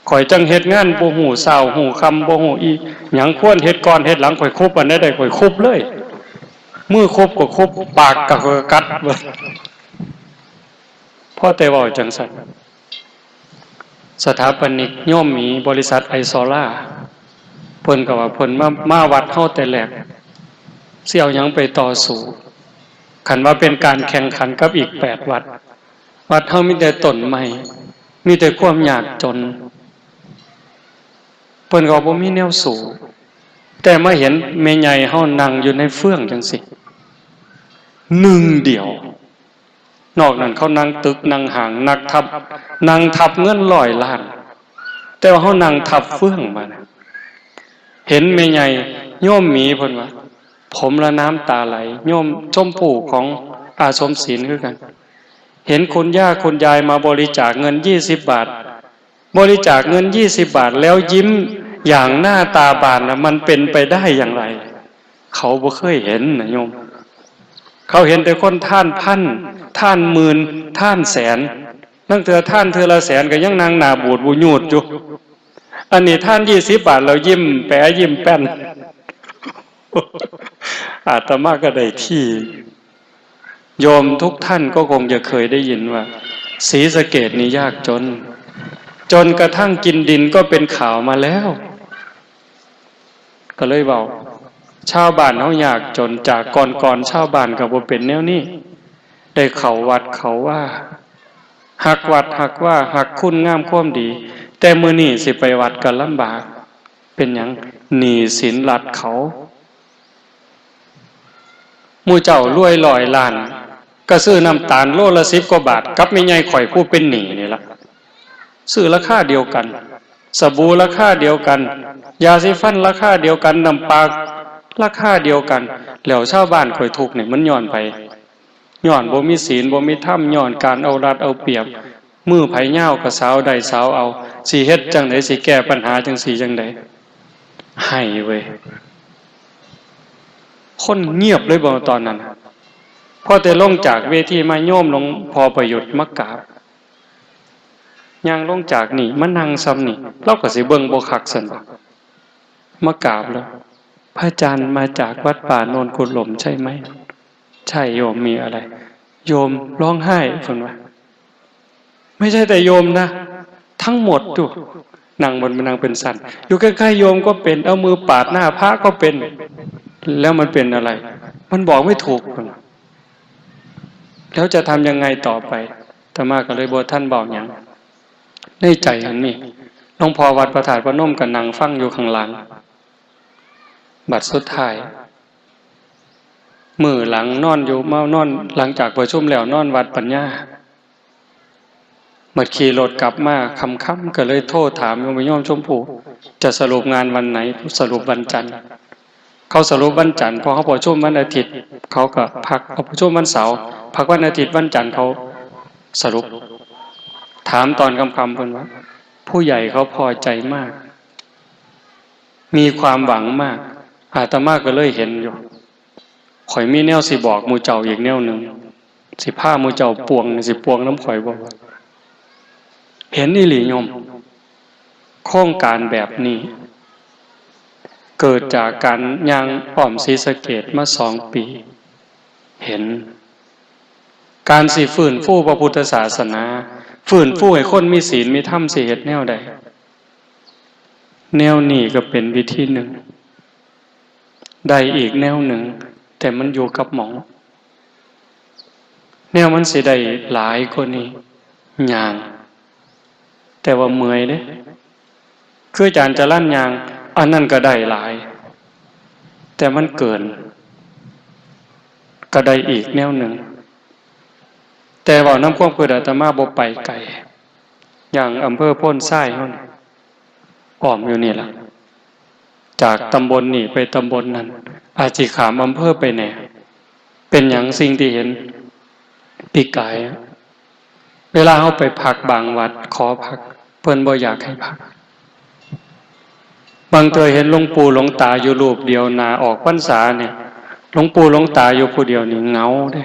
ข้อยจั่งเฮ็ดงานบ่ฮู้เช้าฮู้ค่ำ บ่ฮู้อีหยัง ควรเฮ็ดก่อนเฮ็ดหลัง ข้อยคุบอันใดได้ ข้อยคุบเลย มือคุบก็คุบ ปากก็กัดเบิด พอแต่เว้าจั่งซั้น สถาปนิกโยมหมีบริษัทไอซอล่า เพิ่นก็ว่าเพิ่นมา มาวัดเฮาแต่แรก สิเอาหยังไปต่อสู้ คันว่าเป็นการแข่งขันกับอีกแปดวัด วัดเฮามีแต่ต้นไม้ มีแต่ความยากจน เพิ่นก็บ่มีแนวสู้ แต่มาเห็นแม่ใหญ่เฮานั่งอยู่ในเฟืองจั่งซี้ หนึ่งเดียว นอกนั้นเขานั่งตึกนั่งห้าง นักทับ นั่งทับเงินร้อยล้าน แต่ว่าเฮานั่งทับเฟืองมานะ เห็นแม่ใหญ่โยมหมีเพิ่นว่า ผมละน้ำตาไหล โยมชมผู้ของอาสมศิลป์คือกัน เห็นคุณย่าคุณยายมาบริจาคเงินยี่สิบบาท บริจาคเงินยี่สิบบาทแล้วยิ้มอย่างหน้าตาบานนะ มันเป็นไปได้อย่างไร เขาบ่เคยเห็นนะโยม เขาเห็นแต่คนทานพัน ทานหมื่น ทานแสน ลางเทื่อทานเทื่อละแสนก็ยังนั่งหน้าบูดบูยูดอยู่ อันนี้ทานยี่สิบบาทแล้วยิ้มแป๋ยิ้มแป้น อาตมาก็ได้ที่ โยมทุกท่านก็คงจะเคยได้ยินว่า ศรีสะเกษนี่ยากจน จนกระทั่งกินดินก็เป็นข่าวมาแล้ว ก็เลยเว้า ชาวบ้านเฮายากจน จากก่อนๆ ชาวบ้านก็บ่เป็นแนวนี้ ได้เข้าวัดเข้าวา ฮักวัดฮักวา ฮักคุณงามความดี แต่มื้อนี้สิไปวัดก็ลำบาก เป็นหยัง หนี้สินรัฐเขา หมู่เจ้ารวยร้อยล้าน ก็ซื้อน้ำตาลโลละสิบกว่าบาท กับแม่ใหญ่ข่อยผู้เป็นหนี้นี่ล่ะ ซื้อราคาเดียวกัน สบู่ราคาเดียวกัน ยาสีฟันราคาเดียวกัน น้ำปลาราคาเดียวกัน แล้วชาวบ้านข่อยทุกข์นี่มันย้อนไผ ย้อนบ่มีศีล บ่มีธรรม ย้อนการเอารัดเอาเปรียบ มือไผยาวก็สาวได้สาวเอา สิเฮ็ดจั่งใด สิแก้ปัญหาจั่งซี้จั่งใด ให้เว้ย คนเงียบเลยบ่ตอนนั้น พอแต่ลงจากเวทีมา โยมหลวงพ่อประยุทธ์มากราบ ย่างลงจากนี่มานั่งซ่ำนี่ ลาวก็สิเบิ่งบ่คักซั้นบ่ มากราบแล้ว พระอาจารย์มาจากวัดป่าโนนกุหลมใช่ไหม ใช่โยม มีอะไร โยมร้องไห้ เพิ่นว่า ไม่ใช่แต่โยมนะ ทั้งหมดอยู่ นั่งบน นั่งเป็นสัน อยู่ใกล้ๆโยมก็เป็น เอามือปาดหน้าพระก็เป็น แล้วมันเป็นอะไร มันบอกไม่ถูก เพิ่นว่า แล้วจะทำยังไงต่อไป อาตมาก็เลยบ่ทันเว้าหยัง ในใจหั้นนี่ หลวงพ่อวัดพระธาตุพนมก็นั่งฟังอยู่ข้างหลัง บัดสุดท้าย มื้อหลังนอนอยู่ มานอน หลังจากประชุมแล้วนอนวัดปัญญา บัดขี่รถกลับมาค่ำๆ ก็เลยโทรถามโยม โยมชมพู จะสรุปงานวันไหน สรุปวันจันทร์ เขาสรุปวันจันทร์ เพราะเขาประชุมวันอาทิตย์ เขาก็พัก เขาประชุมวันเสาร์ พักวันอาทิตย์ วันจันทร์เขาสรุป ถามตอนค่ำๆ เพิ่นว่า ผู้ใหญ่เขาพอใจมาก มีความหวังมาก อาตมาก็เลยเห็นอยู่ ข่อยมีแนวสิบอกหมู่เจ้าอีกแนวหนึ่ง สิพาหมู่เจ้าป่วง สิป่วงนำข่อยบ่ เห็นอีหลีโยม โครงการแบบนี้ เกิดจากการย่างอ้อมศรีสะเกษมาสองปี เห็น การสิฟื้นฟูพระพุทธศาสนา ฟื้นฟูให้คนมีศีลมีธรรม สิเฮ็ดแนวใด แนวนี้ก็เป็นวิธีหนึ่ง ได้อีกแนวหนึ่ง แต่มันอยู่กับหม่อง แนวมันสิได้หลายกว่านี้ ย่าง แต่ว่าเมื่อยเด้ คืออาจารย์จรัญย่าง อันนั้นก็ได้หลาย แต่มันเกิน ก็ได้อีกแนวหนึ่ง แต่เว้านำความคิดอาตมาบ่ไปไกล อย่างอำเภอโพนทรายเฮานี่ อ้อมอยู่นี่ล่ะ จากตำบลนี่ไปตำบลนั้น อาจสิข้ามอำเภอไปแหน่ เป็นหยังสิ่งที่เห็น ปีกายอะ เวลาเฮาไปพักบางวัด ขอพัก เพิ่นบ่อยากให้พัก บางเทื่อเห็นหลวงปู่หลวงตาอยู่รูปเดียว หน้าออกพรรษาเนี่ย หลวงปู่หลวงตาอยู่ผู้เดียวนี่เหงาเด้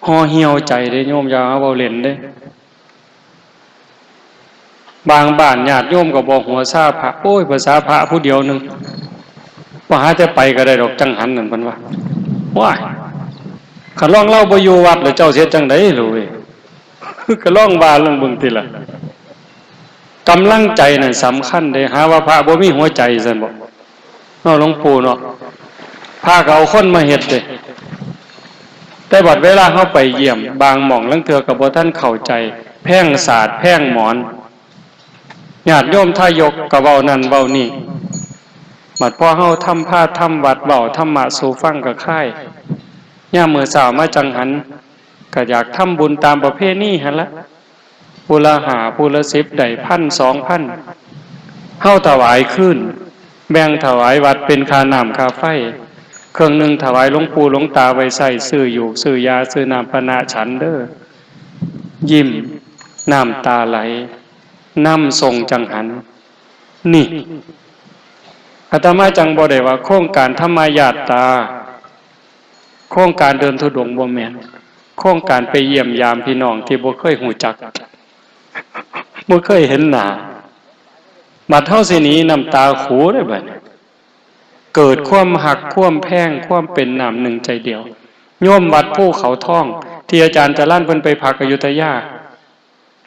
ห่อเหี่ยวใจเด้โยม อย่าเอาเว้าเล่นเด้ บางบ้านญาติโยมก็บ่หัวซาพระ โอ้ย ภาษาพระผู้เดียวหนึ่ง ว่าหาแต่ไปก็ได้ดอก จั่งหันนั่น เพิ่นว่า ว้าย คันลองลาวบ่อยู่วัดแล้วเจ้าสิเฮ็ดจั่งใด๋ลูกเอ้ย ก็ลองว่าลองเบิ่งติล่ะ กำลังใจนั่นสำคัญเด้ หาว่าพระบ่มีหัวใจซั่นบ่ เนาะหลวงปู่เนาะ พระก็เอาคนมาเฮ็ดเด้ แต่บัดเวลาเฮาไปเยี่ยม บางหม่องลางเทื่อก็บ่ทันเข้าใจ แพงสาด แพงหมอน ญาติโยมทายกก็เว้านั่นเว้านี่ บัดพอเฮาทำพาทำวัด เว้าธรรมะสู่ฟังก็คลาย ยามมื้อเช้ามาจั่งหัน ก็อยากทำบุญตามประเพณีหั้นละ ผู้ละห้า ผู้ละสิบ ได้พัน สองพัน เฮาถวายคืน แบ่งถวายวัดเป็นค่าน้ำค่าไฟ เครื่องหนึ่งถวายหลวงปู่หลวงตาไว้ใช้ซื้อหยูกซื้อยาซื้อน้ำปานะฉันเด้อ ยิ้ม น้ำตาไหล นำส่งจั่งหัน นี่ อาตมาจั่งบ่ได้ว่าโครงการธรรมยาตรา โครงการเดินธุดงค์บ่แม่น โครงการไปเยี่ยมยามพี่น้องที่บ่เคยฮู้จัก บ่เคยเห็นหน้า บัดเฮาสิหนีน้ำตาขูเด้บัดนี้ เกิดความฮักความแพง ความเป็นน้ำหนึ่งใจเดียว โยมวัดภูเขาทอง ที่อาจารย์จรัญเพิ่นไปพักอยุธยา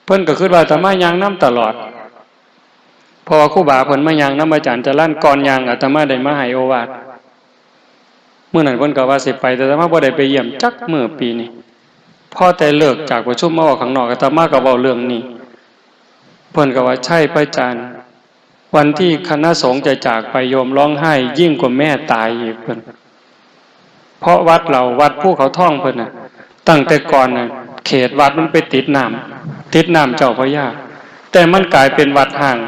เพิ่นก็คิดว่าอาตมาย่างนำตลอด เพราะว่าครูบาเพิ่นมาย่างนำอาจารย์จรัญ ก่อนย่างอาตมาได้มาให้โอวาท มื้อนั้นเพิ่นก็ว่าสิไป แต่อาตมาบ่ได้ไปเยี่ยมจักมื้อปีนี้ พอแต่เลิกจากประชุมมาออกข้างนอก อาตมาก็เว้าเรื่องนี้ เพิ่นก็ว่า ใช่พระอาจารย์ วันที่คณะสงฆ์จะจากไปโยมร้องไห้ยิ่งกว่าแม่ตายอีกเพิ่น เพราะวัดเราวัดภูเขาทองเพิ่นน่ะ ตั้งแต่ก่อนน่ะ เขตวัดมันไปติดน้ำ ติดน้ำเจ้าพระยา แต่มันกลายเป็นวัดฮ้าง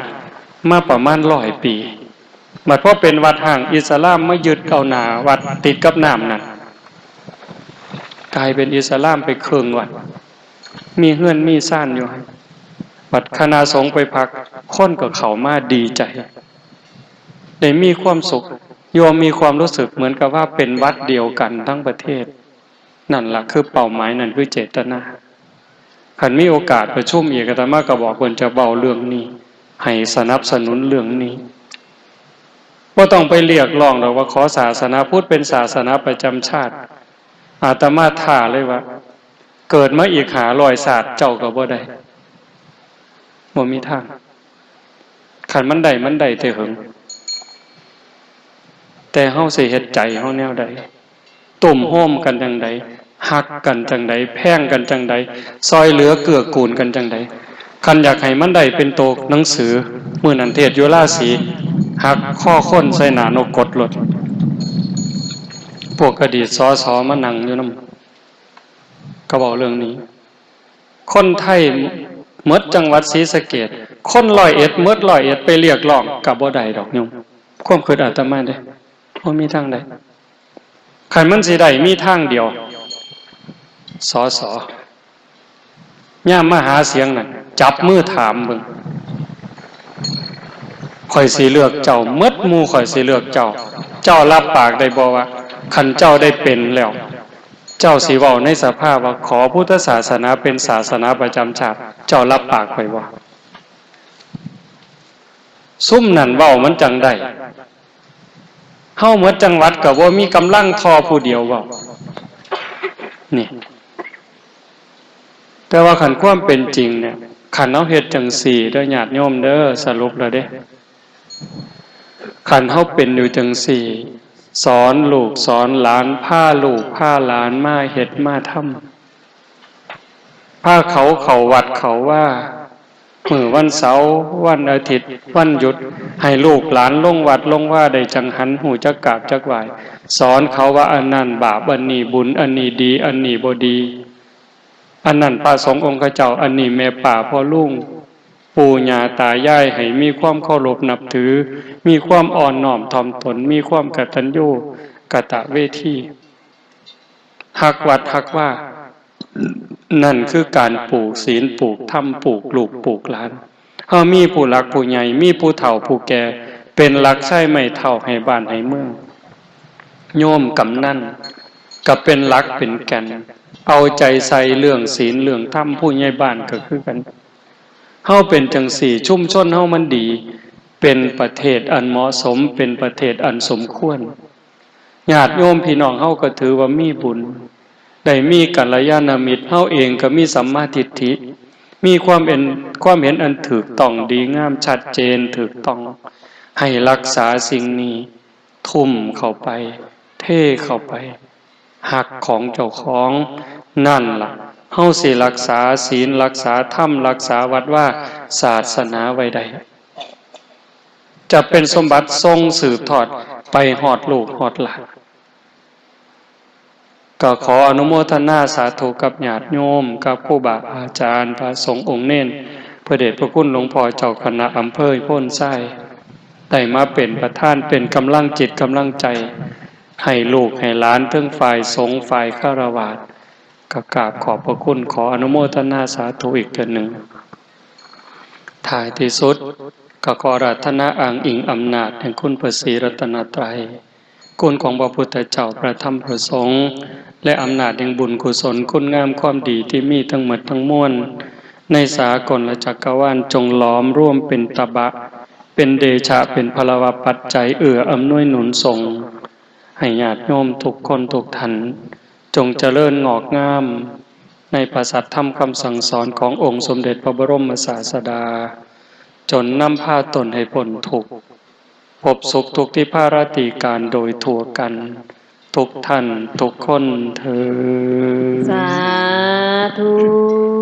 มาประมาณร้อยปี บัดพอเป็นวัดฮ้าง อิสลามมายึดเอาหน้าวัดติดกับน้ำนั่น กลายเป็นอิสลามไปเคิ่งวัด มีเฮือนมีซานอยู่หั่น บัดคณะสงฆ์ไปพัก คนก็เข้ามาดีใจ ได้มีความสุข โยมมีความรู้สึกเหมือนกับว่าเป็นวัดเดียวกันทั้งประเทศ นั่นล่ะคือเป้าหมาย นั่นคือเจตนา คันมีโอกาสประชุมอีก อาตมาก็บอกเพิ่นจะเว้าเรื่องนี้ ให้สนับสนุนเรื่องนี้ บ่ต้องไปเรียกร้องดอกว่าขอศาสนาพุทธเป็นศาสนาประจำชาติ อาตมาท้าเลยว่า เกิดมาอีกห้าร้อยชาติเจ้าก็บ่ได้ บ่มีทาง คันมันได้มันได้แต่เหิง แต่เฮาสิเฮ็ดใจเฮาแนวใด ตุ้มโฮมกันจั่งใด ฮักกันจั่งใด แพงกันจั่งใด ซอยเหลือเกื้อกูลกันจั่งใด คันอยากให้มันได้เป็นโตหนังสือ มื้อนั้นเทศน์อยู่ราศี หักคอคนใส่หน้านกกดโลด พวกอดีต สส มานั่งอยู่นำ ก็เว้าเรื่องนี้ คนไทยหมดจังหวัดศรีสะเกษ คนร้อยเอ็ดหมดร้อยเอ็ดไปเรียกร้องก็บ่ได้ดอกโยม ความคิดอาตมาเด้ บ่มีทางใด คันมันสิได้มีทางเดียว สส ยามมาหาเสียงนั่น จับมือถามเบิ่ง ข้อยสิเลือกเจ้า หมดหมู่ข้อยสิเลือกเจ้า เจ้ารับปากได้บ่ว่า คันเจ้าได้เป็นแล้ว เจ้าสิเว้าในสภาว่า ขอพุทธศาสนาเป็นศาสนาประจำชาติ เจ้ารับปากข้อยบ่ ซุมนั่นเว้ามันจั่งได้ เฮาหมดจังหวัดก็บ่มีกำลังทอผู้เดียวเว้า นี่ แต่ว่าคันความเป็นจริงเนี่ย คันเฮาเฮ็ดจั่งซี้เด้อญาติโยมเด้อ สรุปแล้วเด้ คันเฮาเป็นอยู่จั่งซี้ สอนลูกสอนหลาน พาลูกพาหลานมาเฮ็ดมาทำ พาเขาเข้าวัดเข้าวา มื้อวันเสาร์ วันอาทิตย์ วันหยุด ให้ลูกหลานลงวัดลงวาได้จั่งหัน ฮู้จักกราบจักไหว้ สอนเขาว่าอันนั้นบาป อันนี้บุญ อันนี้ดี อันนี้บ่ดี อันนั้นพระสงฆ์องค์เจ้า อันนี้แม่ป้าพ่อลุง ปู่ย่าตายาย ให้มีความเคารพนับถือ มีความอ่อนน้อมถ่อมตน มีความกตัญญูกตเวที ฮักวัดฮักวา นั่นคือการปลูกศีล ปลูกธรรม ปลูกลูก ปลูกหลาน เฮามีผู้หลักผู้ใหญ่ มีผู้เฒ่าผู้แก่ เป็นหลักชัยไม้เท้าให้บ้านให้เมือง โยมกำนันก็เป็นหลักเป็นแก่น เอาใจใส่เรื่องศีลเรื่องธรรม ผู้ใหญ่บ้านก็คือกัน เฮาเป็นจั่งซี้ ชุมชนเฮามันดี เป็นประเทศอันเหมาะสม เป็นประเทศอันสมควร ญาติโยมพี่น้องเฮาก็ถือว่ามีบุญ ได้มีกัลยาณมิตร เฮาเองก็มีสัมมาทิฏฐิ มีความเห็น ความเห็นอันถูกต้องดีงามชัดเจนถูกต้อง ให้รักษาสิ่งนี้ ทุ่มเข้าไป เทเข้าไป ฮักของเจ้าของ นั่นล่ะ เฮาสิรักษาศีล รักษาธรรม รักษาวัดวาศาสนาไว้ได้ จะเป็นสมบัติส่งสืบทอดไปฮอดลูกฮอดหลาน ก็ขออนุโมทนาสาธุกับญาติโยม กับครูบาอาจารย์ พระสงฆ์องค์เณร พระเดชพระคุณหลวงพ่อเจ้าคณะอำเภอโพนทราย ได้มาเป็นประธาน เป็นกำลังจิตกำลังใจ ให้ลูกให้หลานทั้งฝ่ายสงฆ์ฝ่ายฆราวาส ก็กราบขอบพระคุณ ขออนุโมทนาสาธุอีกเทื่อหนึ่ง ท้ายที่สุด ก็ขออาราธนาอ้างอิงอำนาจแห่งคุณพระศรีรัตนตรัย คุณของพระพุทธเจ้า พระธรรม พระสงฆ์ และอำนาจแห่งบุญกุศลคุณงามความดีที่มีทั้งหมดทั้งมวล ในสากลจักรวาลจงหลอมรวมเป็นตบะ เป็นเดชะ เป็นพลวปัจจัยเอื้ออำนวยหนุนส่ง ให้ญาติโยมทุกคนทุกท่าน จงเจริญงอกงาม ในพระสัทธรรมคำสั่งสอนขององค์สมเด็จพระบรมศาสดา จนนำพาตนให้พ้นทุกข์ พบสุขทุกข์ที่พาราตีการโดยทั่วกัน ทุกท่านทุกคนเทอญ สาธุ